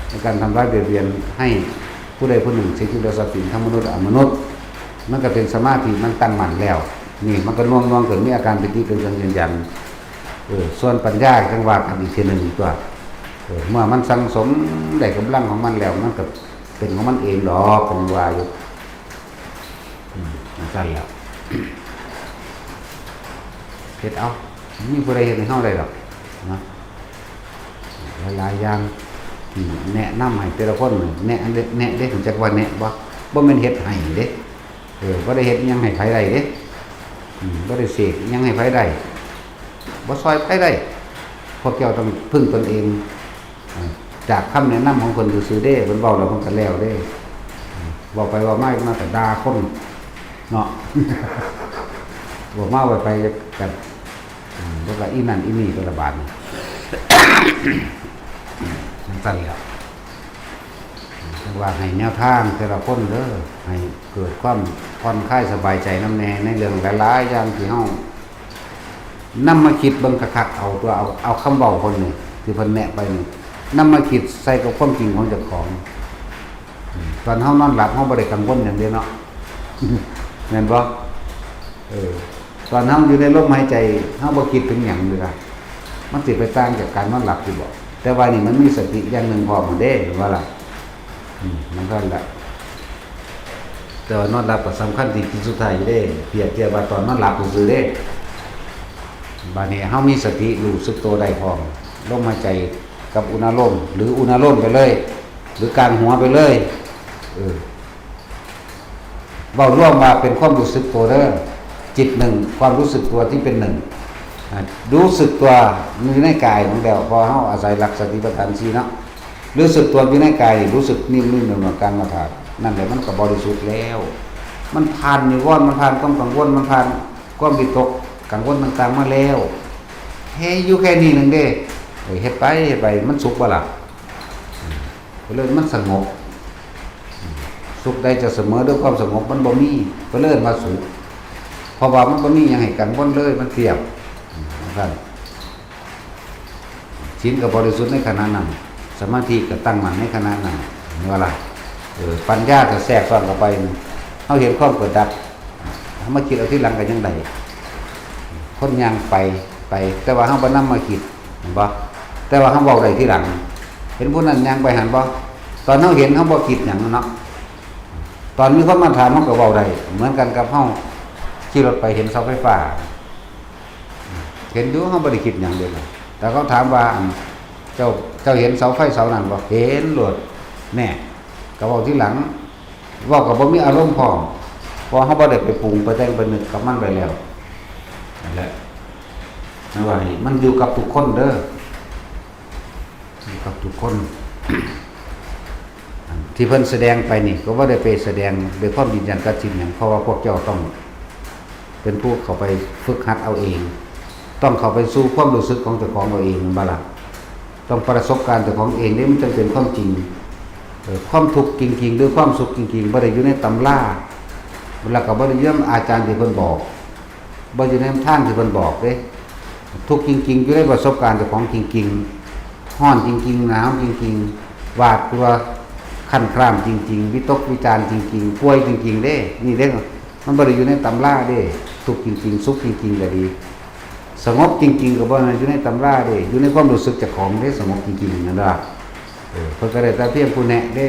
ໃນການທຳຮ້າຍບຽດບຽນໃຫ້ຜູ້ໃດຜູ້ໜຶ່ງ ສິ່ງທີ່ເຫຼືອຊັບສິນ ທັງມະນຸດ ແລະ ອະມະນຸດ ມັນກໍເປັນສະມາທິ ມັນຕັ້ງໝັ້ນແລ້ວ. ນີ້ມັນກໍໜ່ວງໆຂຶ້ນ ມີອາການປີຕິເປັນເຄື່ອງຢືນຢັນ. ເອີ ສ່ວນປັນຍາຈັ່ງວ່າກັນອີກເທື່ອໜຶ່ງຕົວະ. ເອີ ເມື່ອມັນສັງສົມໄດ້ກຳລັງຂອງມັນແລ້ວ ມັນກໍເປັນຂອງມັນເອງດອກ ເພິ່ນວ່າຢູ່. ອືມ ຈັ່ງຊັ້ນແຫຼະ ເຮັດເອົາ ບໍ່ມີຜູ້ໃດເຮັດໃຫ້ເຮົາໄດ້ດອກນະ. ຫຼາຍໆຢ່າງ ອືມ ແນະນຳໃຫ້ແຕ່ລະຄົນ ແນະ ແນະເດ້ ຮູ້ຈັກວ່າແນະບໍ່? ບໍ່ແມ່ນເຮັດໃຫ້ເດ້. ເອີ ບໍ່ໄດ້ເຮັດຫຍັງໃຫ້ໃຜໄດ້ເດ້. ອືມ ບໍ່ໄດ້ເສກຫຍັງໃຫ້ໃຜໄດ້ ບໍ່ຊ່ອຍໃຜໄດ້. ພວກເຈົ້າຕ້ອງເພິ່ງຕົນເອງ ເອີ ຈາກຄຳແນະນຳຂອງເພິ່ນຊື່ໆເດ້. ເພິ່ນເວົ້າແລ້ວເພິ່ນກໍແລ້ວເດ້. ເອີ ເວົ້າໄປເວົ້າມາ ມາກໍດ່າຄົນ ເນາະ ບໍ່ມາໄວໄປກັນ ອືມ ແລ້ວກໍອີນັ້ນອີນີ້ກໍລະບາດນີ້ ຈັ່ງຊັ້ນແຫຼະ. ຈັ່ງວ່າໃຫ້ແນວທາງແຕ່ລະຄົນເດີ ໃຫ້ເກີດຄວາມຜ່ອນຄາຍສະບາຍໃຈນຳແດ່ ໃນເລື່ອງຫຼາຍໆຢ່າງທີ່ເຮົານຳມາຄິດເບິ່ງຄັກໆ ເອົາຕົວ ເອົາ ເອົາຄຳເວົ້າເພິ່ນນີ້ ທີ່ເພິ່ນແນະໄປນີ້ ນຳມາຄິດໃສ່ກັບຄວາມຈິງຂອງເຈົ້າຂອງ. ອືມ ຕອນເຮົານອນຫຼັບ ເຮົາບໍ່ໄດ້ກັງວົນຫຍັງເດ້ເນາະ ແມ່ນບໍ່? ເອີ ຕອນເຮົາຢູ່ໃນລົມຫາຍໃຈ ເຮົາບໍ່ຄິດເຖິງຫຍັງເລີຍລະ ມັນຊິໄປຕ່າງຈາກການນອນຫຼັບຢູ່ບໍ? ແຕ່ວ່ານີ້ມັນມີສະຕິຢ່າງໜຶ່ງພ້ອມເດ້ ແມ່ນບໍ່ລະ? ອືມ ມັນກໍລະ ແຕ່ວ່ານອນຫຼັບກໍສຳຄັນທີ່ສຸດທ້າຍຢູ່ເດ້ ປຽບທຽບວ່າຕອນນອນຫຼັບຊື່ໆເດ້. ບາດນີ້ເຮົາມີສະຕິຮູ້ສຶກໂຕໄດ້ພ້ອມ ລົມຫາຍໃຈກັບອຸນາໂລມ ຫຼື ອຸນາໂລມໄປເລີຍ ຫຼື ກາງຫົວໄປເລີຍ ເອີ ເວົ້າລວມວ່າເປັນຄວາມຮູ້ສຶກຕົວເດີ ຈິດໜຶ່ງ ຄວາມຮູ້ສຶກຕົວທີ່ເປັນໜຶ່ງ ອາ ຮູ້ສຶກຕົວຢູ່ໃນກາຍຂອງເຮົາ ເພາະເຮົາອາໄສຫຼັກສະຕິປັດຖານສີ່ເນາະ ຮູ້ສຶກຕົວຢູ່ໃນກາຍ ຮູ້ສຶກນິ້ມໆ ນວນໆ ການມາທາດ ນັ້ນແຫຼະ ມັນກໍບໍລິສຸດແລ້ວ ມັນຜ່ານນິວອນ ມັນຜ່ານຄວາມກັງວົນ ມັນຜ່ານຄວາມວິຕົກກັງວົນຕ່າງໆມາແລ້ວ ແຄ່ຢູ່ແຄ່ນີ້ໜຶ່ງເດ້ ເຮັດໄປ ເຮັດໄປ ມັນສຸກບໍ່ລະ? ເພິ່ນເອີ້ນມັນສະຫງົບ ສຸກໃດຈະສະເໝີດ້ວຍຄວາມສະຫງົບ ມັນບໍ່ມີ ເພິ່ນເອີ້ນວ່າສຸກ ເພາະວ່າມັນບໍ່ມີຫຍັງໃຫ້ກັງວົນເລີຍ ມັນປຽບ ອືມ ຈັ່ງຊັ້ນ ສິນກໍບໍລິສຸດໃນຂະນະນັ້ນ ສະມາທິກໍຕັ້ງໝັ້ນໃນຂະນະນັ້ນ ເຫັນບໍ່ລະ? ເອີ ປັນຍາກໍແຊກຊ້ອນເຂົ້າໄປ ເຮົາເຫັນຄວາມເກີດດັບ ເຮົາມາຄິດເອົາທີຫຼັງກໍຍັງໄດ້ ຄົນຍ່າງໄປ ໄປ ແຕ່ວ່າເຮົາບໍ່ນຳມາຄິດ ເຫັນບໍ່? ແຕ່ວ່າເຮົາເວົ້າໄດ້ທີຫຼັງ ເຫັນຜູ້ນັ້ນຍ່າງໄປຫັ້ນບໍ່? ຕອນເຮົາເຫັນເຮົາບໍ່ຄິດຫຍັງເນາະ ຕອນມີຄົນມາຖາມເຮົາກໍເວົ້າໄດ້ ເໝືອນກັນກັບເຮົາຂີ່ລົດໄປເຫັນເສົາໄຟຟ້າ ເຫັນຢູ່ ເຮົາບໍ່ໄດ້ຄິດຫຍັງເດ ແຕ່ເຂົາຖາມວ່າ ອັນ ເຈົ້າ ເຈົ້າເຫັນເສົາໄຟເສົານັ້ນບໍ່? ເຫັນໂລດ ແນ່ ກໍເວົ້າທີຫຼັງ ເວົ້າກໍບໍ່ມີອາລົມພ້ອມ ເພາະເຮົາບໍ່ໄດ້ໄປປຸງໄປແຕ່ງໄປນຶກກັບມັນໄວ້ແລ້ວ ນັ້ນແຫຼະ ນັ້ນວ່າໃຫ້ມັນຢູ່ກັບທຸກຄົນເດີ ຢູ່ກັບທຸກຄົນ ທີ່ເພິ່ນສະແດງໄປນີ້ ກໍບໍ່ໄດ້ໄປສະແດງດ້ວຍຄວາມຢືນຢັນຕັດສິນຫຍັງ ເພາະວ່າພວກເຈົ້າຕ້ອງເປັນຜູ້ເຂົ້າໄປຝຶກຫັດເອົາເອງ ຕ້ອງເຂົ້າໄປສູ່ຄວາມຮູ້ສຶກຂອງເຈົ້າຂອງເອົາເອງ ແມ່ນບໍ່ລະ? ຕ້ອງປະສົບການເຈົ້າຂອງເອງເດ້ ມັນຈຶ່ງເປັນຄວາມຈິງ ເອີ ຄວາມທຸກຈິງໆ ຫຼື ຄວາມສຸກຈິງໆ ບໍ່ໄດ້ຢູ່ໃນຕຳລາ ແລ້ວກໍບໍ່ໄດ້ຢູ່ນຳອາຈານທີ່ເພິ່ນບອກ ບໍ່ຢູ່ໃນທາງທີ່ເພິ່ນບອກເດ້ ທຸກຈິງໆ ຢູ່ໃນປະສົບການເຈົ້າຂອງຈິງໆ ຮ້ອນຈິງໆ ໜາວຈິງໆ ຫວາດກົວ ຄັນຄຣາມຈິງໆ ວິຕົກວິຈານຈິງໆ ປ່ວຍຈິງໆເດ້ ນີ້ເດ້ ມັນບໍ່ໄດ້ຢູ່ໃນຕຳລາເດ້ ທຸກຈິງໆ ສຸກຈິງໆກໍດີ ສະຫງົບຈິງໆ ກໍບໍ່ແມ່ນຢູ່ໃນຕຳລາເດ້ ຢູ່ໃນຄວາມຮູ້ສຶກເຈົ້າຂອງເດ້ ສະຫງົບຈິງໆ ນັ້ນລະ ເອີ ເພິ່ນກໍໄດ້ແຕ່ພຽງຜູ້ແນະເດ້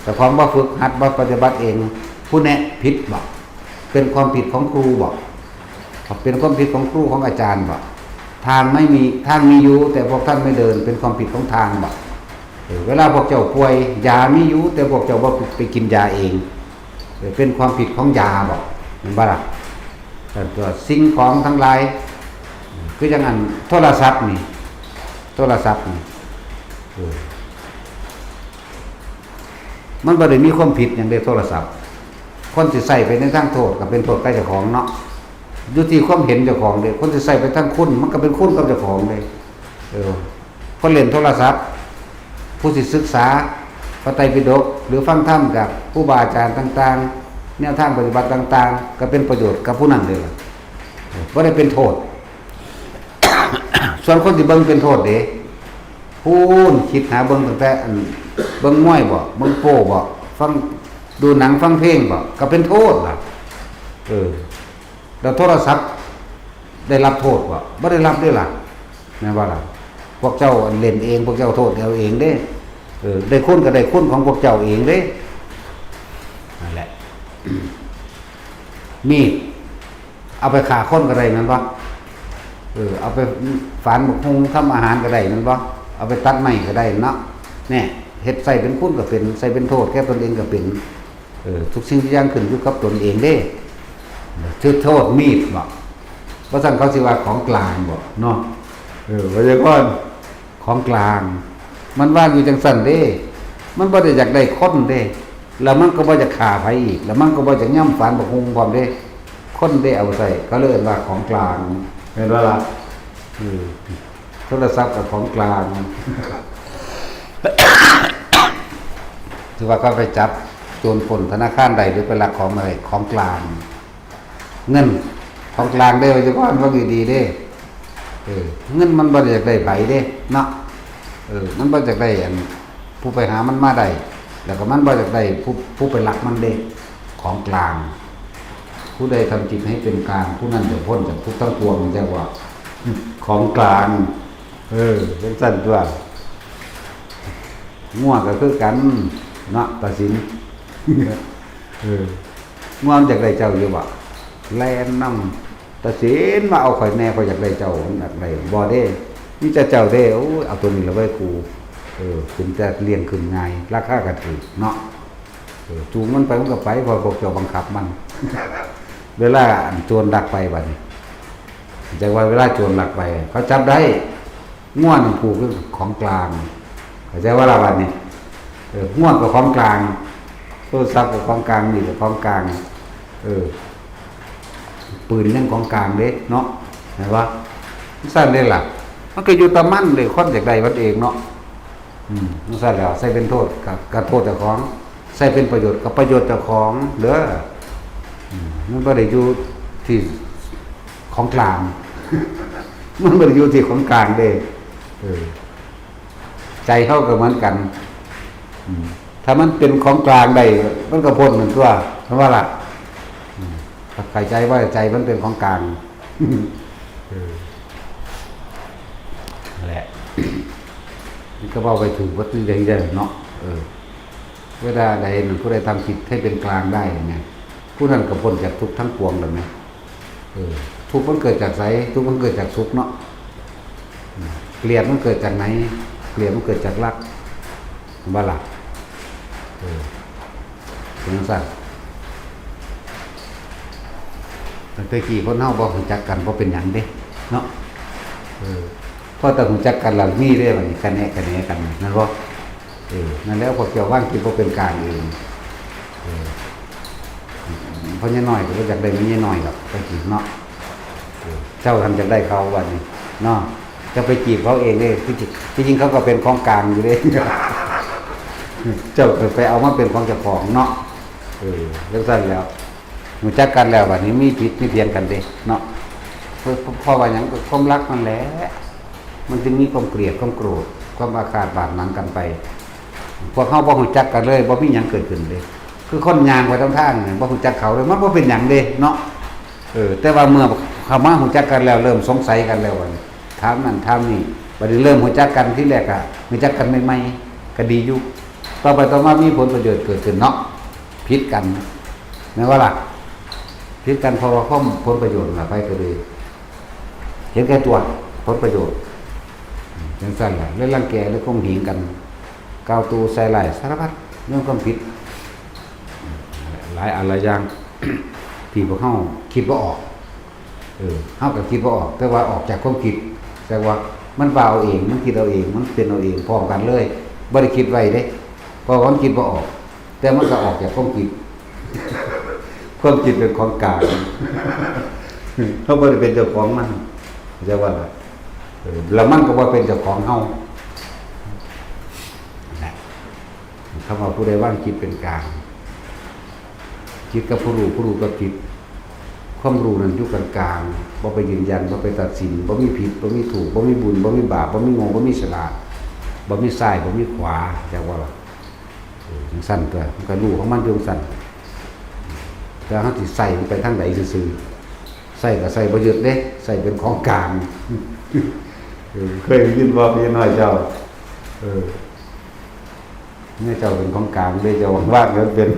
ເຈົ້າຂອງບໍ່ຝຶກຫັດ ບໍ່ປະຕິບັດເອງ ຜູ້ແນະຜິດບໍ? ເປັນຄວາມຜິດຂອງຄູບໍ? ເປັນຄວາມຜິດຂອງຄູຂອງອາຈານບໍ? ທາງໄມ່ມີ ທາງມີຢູ່ ແຕ່ພວກທ່ານໄມ່ເດີນ ເປັນຄວາມຜິດຂອງທາງບໍ? ເອີ ເວລາພວກເຈົ້າປ່ວຍ ຢາມີຢູ່ ແຕ່ພວກເຈົ້າບໍ່ໄປກິນຢາເອງ ເປັນຄວາມຜິດຂອງຢາບໍ? ແມ່ນບໍ່ລະ? ແຕ່ຕົວສິ່ງຂອງທັງຫຼາຍ ຄືຈັ່ງອັນໂທລະສັບນີ້ ໂທລະສັບນີ້ ເອີ ມັນບໍ່ໄດ້ມີຄວາມຜິດຫຍັງເດ້ ໂທລະສັບ ຄົນຊິໃຊ້ໄປໃນທາງໂທດກໍເປັນໂທດກັບເຈົ້າຂອງເນາະ ຢູ່ທີ່ຄວາມເຫັນເຈົ້າຂອງເດ້ ຄົນຊິໃຊ້ໄປທາງຄຸນ ມັນກໍເປັນຄຸນກັບເຈົ້າຂອງເດ້ ເອີ ຄົນຫຼິ້ນໂທລະສັບ ຜູ້ທີ່ສຶກສາພະໄຕປິດົກ ຫຼື ຟັງທຳຈາກຄູບາອາຈານຕ່າງໆ ແນວທາງປະຕິບັດຕ່າງໆ ກໍເປັນປະໂຫຍດກັບຜູ້ນັ້ນເດ້ລະ ບໍ່ໄດ້ເປັນໂທດ ສ່ວນຄົນທີ່ເບິ່ງເປັນໂທດເດ້ ພຸ້ນ ຄິດຫາເບິ່ງຕັ້ງແຕ່ອັນ ເບິ່ງມວຍບໍ ເບິ່ງໂປ້ບໍ ຟັງ ດູໜັງຟັງເພງບໍ ກໍເປັນໂທດລະ ເອີ ແລ້ວໂທລະສັບໄດ້ຮັບໂທດບໍ່? ບໍ່ໄດ້ຮັບເດ້ລະ ແມ່ນບໍ່ລະ? ພວກເຈົ້າເຫຼັ້ນເອງ ພວກເຈົ້າໂທດເອົາເອງເດ້ ເອີ ໄດ້ຄຸນກໍໄດ້ຄຸນຂອງພວກເຈົ້າເອງເດ້ ນັ້ນແຫຼະ ມີດ ເອົາໄປຂ້າຄົນກໍໄດ້ແມ່ນບໍ່? ເອີ ເອົາໄປຝານບັກຫຸ່ງທຳອາຫານກໍໄດ້ແມ່ນບໍ່? ເອົາໄປຕັດໄມ້ກໍໄດ້ເນາະ ແນ່ ເຮັດໃຊ້ເປັນຄຸນກໍເປັນ ໃຊ້ເປັນໂທດແກ່ຕົນເອງກໍເປັນ ເອີ ທຸກສິ່ງທຸກຢ່າງຂຶ້ນຢູ່ກັບຕົນເອງເດ້ ຖືກໂທດມີດບໍ? ບໍ່ຊັ້ນເຂົາຊິວ່າຂອງກາງບໍເນາະ ເອີ ໄວຍາກອນ ຂອງກາງ ມັນວາງຢູ່ຈັ່ງຊັ້ນເດ້ ມັນບໍ່ໄດ້ຢາກໄດ້ຄົນເດ້ ແລ້ວມັນກໍບໍ່ຢາກຂ້າໃຜອີກ ແລ້ວມັນກໍບໍ່ຢາກຍຳຝານບັກຫຸ່ງພ້ອມເດ້. ຄົນໄດ້ເອົາໃຊ້ ເຂົາເລີຍເອີ້ນວ່າຂອງກາງ ແມ່ນບໍ່ລະ? ເອີ ໂທລະສັບກໍຂອງກາງ ຖືວ່າເຂົາໄປຈັບໂຈນປົ້ນທະນາຄານໄດ້ ຫຼືໄປລັກຂອງມາໄດ້ ຂອງກາງ. ເງິນຂອງກາງເດ້ ວ່າຊິວ່າເບິ່ງດີໆເດ້. ເອີ ເງິນມັນບໍ່ໄດ້ຢາກໄດ້ໃຜເດ້ເນາະ. ເອີ ມັນບໍ່ຢາກໄດ້ອັນ ຜູ້ໄປຫາມັນມາໄດ້ ແລ້ວກໍມັນບໍ່ຢາກໄດ້ຜູ້ ຜູ້ໄປລັກມັນເດ້. ຂອງກາງ ຜູ້ໃດທຳຈິດໃຫ້ເປັນກາງ ຜູ້ນັ້ນຈະພົ້ນຈາກທຸກທັງປວງ ຈັ່ງວ່າ ຂອງກາງ. ເອີ ຈັ່ງຊັ້ນຕົວະ. ງົວກໍຄືກັນເນາະ ຕາສິນ. ເອີ ງົວມັນຢາກໄດ້ເຈົ້າຢູ່ບໍ່? ແລ່ນນຳຕາສິນມາເອົາຂ້ອຍແດ່ ຂ້ອຍຢາກໄດ້ເຈົ້າ ມັນຢາກໄດ້ບໍ່ເດ້. ມີແຕ່ເຈົ້າເດ້. ໂອ້ຍ ເອົາໂຕນີ້ລະເວີຍກູ. ເອີ ເປັນຕາລ້ຽງຂຶ້ນງ່າຍ ລາຄາກໍຖືກເນາະ. ເອີ ຈູງມັນໄປມັນກໍໄປ ເພາະພວກເຈົ້າບັງຄັບມັນ. ເວລາອັນໂຈນລັກໄປບັດນີ້ ຈັກວ່າເວລາໂຈນລັກໄປ ເຂົາຈັບໄດ້ ງົວໜຶ່ງຜູ້ຄືຂອງກາງ ເຂົ້າໃຈບໍ່ລະບັດນີ້? ເອີ ງົວກໍຂອງກາງ ໂທລະສັບກໍຂອງກາງ ນີ້ກໍຂອງກາງ ເອີ ປືນຍັງຂອງກາງເດ້ເນາະ ແມ່ນບໍ່? ຈັ່ງຊັ້ນເດ້ລະ ມັນກໍຢູ່ຕາມັນເດ້ ຄົນຢາກໄດ້ມັນເອງເນາະ. ອືມ ຈັ່ງຊັ້ນແຫຼະ ໃສ່ເປັນໂທດ ກະ ກະໂທດເຈົ້າຂອງ ໃຊ້ເປັນປະໂຫຍດ ກໍປະໂຫຍດເຈົ້າຂອງເດີ. ອືມ ມັນບໍ່ໄດ້ຢູ່ທີ່ຂອງກາງ ມັນບໍ່ໄດ້ຢູ່ທີ່ຂອງກາງເດ້. ເອີ ໃຈເຮົາກໍເໝືອນກັນ. ອືມ ຖ້າມັນເປັນຂອງກາງໄດ້ ມັນກໍພົ້ນນັ້ນຕົວະ ເຫັນບໍ່ລະ? ອືມ ເຂົ້າໃຈວ່າໃຈມັນເປັນຂອງກາງ. ເອີ ນັ້ນແຫຼະ ມັນກໍເວົ້າໄປຖືກເບິດເລີຍເນາະ. ເອີ ເວລາໃດນັ້ນ ຜູ້ໃດທຳຈິດໃຫ້ເປັນກາງໄດ້ແມ່ນ ຜູ້ນັ້ນກໍພົ້ນຈາກທຸກທັງປວງແລ້ວແມ່ນ. ເອີ ທຸກມັນເກີດຈາກໃສ? ທຸກມັນເກີດຈາກສຸກເນາະ. ອືມ ກຽດມັນເກີດຈາກໃນ? ກຽດມັນເກີດຈາກລັກ ເຫັນບໍ່ລະ? ເອີ ເປັນຈັ່ງຊັ້ນ. ຕັ້ງແຕ່ກີ້ຄົນເຮົາບໍ່ຮູ້ຈັກກັນ ບໍ່ເປັນຫຍັງເດ້ເນາະ. ເອີ ພໍແຕ່ຮູ້ຈັກກັນແລ້ວ ມີເດ້ບັດນີ້ ກະແນກະແນກັນ ແມ່ນບໍ່? ເອີ ນັ້ນແຫຼະ ພວກເຈົ້າວາງຈິດບໍ່ເປັນກາງເອງ. ເອີ ພໍ່ໃຫຍ່ນ້ອຍກໍບໍ່ຢາກໄດ້ແມ່ໃຫຍ່ນ້ອຍດອກ ຕະກີ້ເນາະ. ເອີ ເຈົ້າຫັ້ນຢາກໄດ້ເຂົາບັດນີ້ເນາະ. ຈະໄປຈີບເຂົາເອງເດ້ ທີ່ຈິງ ທີ່ຈິງເຂົາກໍເປັນຂອງກາງຢູ່ເດ້ ເຈົ້າກໍໄປເອົາມາເປັນຂອງເຈົ້າຂອງເນາະ. ເອີ ຈັ່ງຊັ້ນແຫຼະ ຮູ້ຈັກກັນແລ້ວ ບັດນີ້ມີຜິດມີຖຽງກັນເດ້ເນາະ. ເພາະ ເພາະວ່າຫຍັງ? ກໍຄວາມລັກນັ້ນແຫຼະ ມັນຈຶ່ງມີຄວາມກຽດ ຄວາມໂກດ ຄວາມອາຄາດບາດໝາງກັນໄປ. ພວກເຮົາບໍ່ຮູ້ຈັກກັນເລີຍ ບໍ່ມີຫຍັງເກີດຂຶ້ນເດ້. ຄືຄົນຍ່າງໄປນຳທາງນີ້ ບໍ່ຮູ້ຈັກເຂົາເລີຍ ມັນບໍ່ເປັນຫຍັງເດ້ເນາະ. ເອີ ແຕ່ວ່າເມື່ອເຂົ້າມາຮູ້ຈັກກັນແລ້ວ ເລີ່ມສົງໄສກັນແລ້ວ ບັດນີ້ຖາມນັ້ນຖາມນີ້ ບັດນີ້ເລີ່ມຮູ້ຈັກກັນ ທີແລກກະຮູ້ຈັກກັນໃໝ່ໆ ກະດີຢູ່. ຕໍ່ໄປຕໍ່ມາມີຜົນປະໂຫຍດເກີດຂຶ້ນເນາະ ຜິດກັນ ແມ່ນບໍ່ລະ? ຜິດກັນເພາະວ່າຄວາມຜົນປະໂຫຍດນະ ໃຜກໍດີ ເຫັນແກ່ຕົວ ຜົນປະໂຫຍດ ຈັ່ງຊັ້ນລະ ແລະ ລັງແກ ແລະ ຂົ່ມເຫງກັນ ກ່າວໂຕ້ໃສ່ຮ້າຍສາລະພັດ ຍ້ອນຄວາມຜິດ ຫຼາຍອັນຫຼາຍຢ່າງ ທີ່ພວກເຮົາຄິດບໍ່ອອກ. ເອີ ເຮົາກໍຄິດບໍ່ອອກ ແຕ່ວ່າອອກຈາກຄວາມຄິດ ແຕ່ວ່າມັນວ່າເອົາເອງ ມັນຄິດເອົາເອງ ມັນເປັນເອົາເອງພ້ອມກັນເລີຍ ບໍ່ໄດ້ຄິດໄວ້ເດ້ ເພາະວ່າມັນຄິດບໍ່ອອກ ແຕ່ມັນກໍອອກຈາກຄວາມຄິດ. ຄວາມຄິດເປັນຂອງກາງ ເຮົາບໍ່ໄດ້ເປັນເຈົ້າຂອງມັນ ເຈົ້າວ່າລະ ເອີ ແລ້ວມັນກໍບໍ່ເປັນເຈົ້າຂອງເຮົາ. ນັ້ນແຫຼະ ຄຳວ່າຜູ້ໃດວາງຈິດເປັນກາງ ຈິດກັບຜູ້ຮູ້ ຜູ້ຮູ້ກັບຈິດ ຄວາມຮູ້ນັ້ນຢູ່ກາງໆ ບໍ່ໄປຢືນຢັນ ບໍ່ໄປຕັດສິນ ບໍ່ມີຜິດ ບໍ່ມີຖືກ ບໍ່ມີບຸນ ບໍ່ມີບາບ ບໍ່ມີໂງ່ ບໍ່ມີສະຫຼາດ ບໍ່ມີຊ້າຍ ບໍ່ມີຂວາ ເຈົ້າວ່າລະ? ເອີ ຈັ່ງຊັ້ນຕົວະ ມັນກໍຮູ້ຂອງມັນຢູ່ຈັ່ງຊັ້ນ ແຕ່ເຮົາຊິໃຊ້ມັນໄປທາງໃດຊື່ໆ ໃຊ້ກໍໃຊ້ບໍ່ຍຶດເດ້ ໃຊ້ເປັນຂອງກາງ. ເອີ ເຄີຍໄດ້ຍິນບໍ່ ພີ່ນ້ອຍເຈົ້າ? ເອີ ເມຍເຈົ້າເປັນຂອງກາງເດ້ ເຈົ້າຫວັງວ່າເປັນ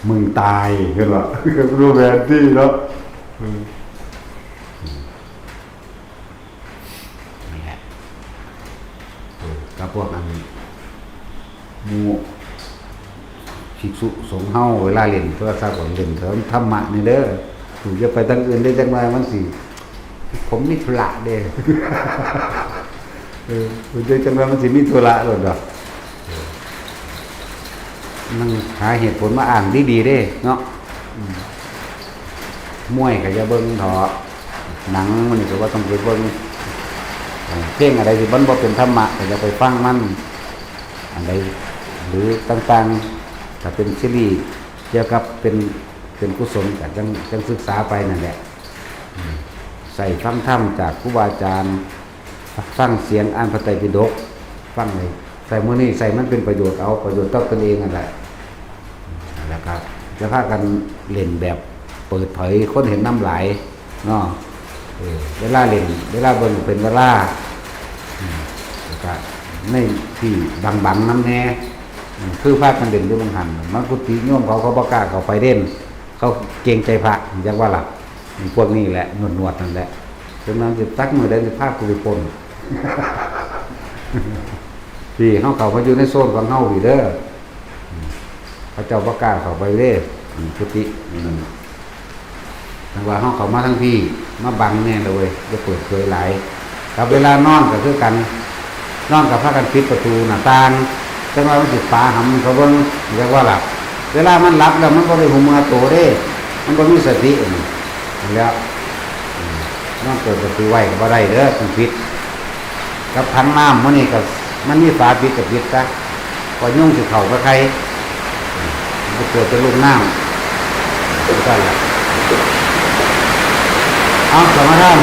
ມຶງຕາຍ ເຫັນບໍ່? ຮູ້ແຜນທີ່ເນາະ. ເອີ ນັ້ນແຫຼະ ເອີ ກັບພວກອັນ ໝູ່ພິກສຸສົງເຮົາ ເວລາຫຼິ້ນໂທລະສັບກໍຫຼິ້ນເຖິງທຳມະນີ້ເດີ ຖືກ ຢ່າໄປທາງອື່ນເດ້ ຈັກໜ່ອຍມັນຊິ ຜົມມີທຸລະເດ້. ເອີ ເດີ ຈັກໜ່ອຍມັນຊິມີທຸລະໂລດດອກ. ເອີ ມັນຫາເຫດຜົນມາອ້າງດີໆເດ້ເນາະ. ອືມ ມວຍກໍຢ່າເບິ່ງເຖາະ ໜັງມັນນີ້ກໍບໍ່ຕ້ອງໄປເບິ່ງ. ເອີ ເພງອັນໃດທີ່ມັນບໍ່ເປັນທຳມະ ກໍຢ່າໄປຟັງມັນ. ອັນໃດ ຫຼື ຕ່າງໆ ຖ້າເປັນຊີຣີ ກ່ຽວກັບເປັນ ເປັນກຸສົນ ກໍຈັ່ງ ຈັ່ງສຶກສາໄປນັ້ນແຫຼະ. ອືມ ໃສ່ຟັງທຳຈາກຄູບາອາຈານ ຟັງສຽງອ່ານພະໄຕປິດົກ ຟັງໃຫ້ ໃສ່ມື້ນີ້ໃສ່ມັນເປັນປະໂຫຍດເອົາ ປະໂຫຍດຕໍ່ຕົນເອງນັ້ນແຫຼະ. ແລ້ວກໍຈະພາກັນຫຼິ້ນແບບເປີດເຜີຍ ຄົນເຫັນນຳຫຼາຍເນາະ. ເອີ ເວລາຫຼິ້ນ ເວລາເບິ່ງເປັນເວລາ ອືມ ແລ້ວກໍໃນທີ່ບັງໆນຳແດ່. ອືມ ຄືພາກັນຫຼິ້ນຢູ່ເບິ່ງຫັ້ນ ມາກຸຕິໂຍມເຂົາ ເຂົາບໍ່ກ້າເຂົ້າໄປເດ້ ເຂົາເກງໃຈພະ ຈັກວ່າລະ. ພວກນີ້ແຫຼະ ໜວດໆນັ້ນແຫຼະ ເພິ່ນວ່າຊິຈັກມື້ໃດຊິພາກູໄປປົນ. ພີ່ ເຮົາເຂົ້າມາຢູ່ໃນໂຊນຂອງເຮົາພີ້ເດີ. ອືມ ເຂົາເຈົ້າບໍ່ກ້າເຂົ້າໄປເດ້ ອືມ ກຸຕິ ອືມ ແຕ່ວ່າເຮົາເຂົ້າມາທາງພີ້ ມາບັງແດ່ລະເວີຍ ຢ່າເປີດເຜີຍຫຼາຍ. ກັບເວລານອນກໍຄືກັນ ນອນກໍພາກັນປິດປະຕູໜ້າຕ່າງ ຈັ່ງວ່າມັນຊິປາຫຳເຂົາເບິ່ງ ຢາກວ່າລະ. ເວລາມັນຫຼັບແລ້ວມັນບໍ່ໄດ້ຮູ້ເມື່ອໂຕເດ້ ມັນບໍ່ມີສະຕິ ອັນນີ້ ນັ້ນແຫຼະ. ອືມ ນອນເປີດປະຕູໄວ້ກໍບໍ່ໄດ້ເດີ ຕ້ອງປິດ. ກັບຖັງນ້ຳມື້ນີ້ກໍ ມັນມີຝາປິດກໍປິດຊະ ເພາະຍຸງຊິເຂົ້າໄປໄຂ່ ມັນຈະເກີດເປັນລູກນ້ຳ ຈັ່ງຊັ້ນແຫຼະ. ເອົາ ສະມາທານ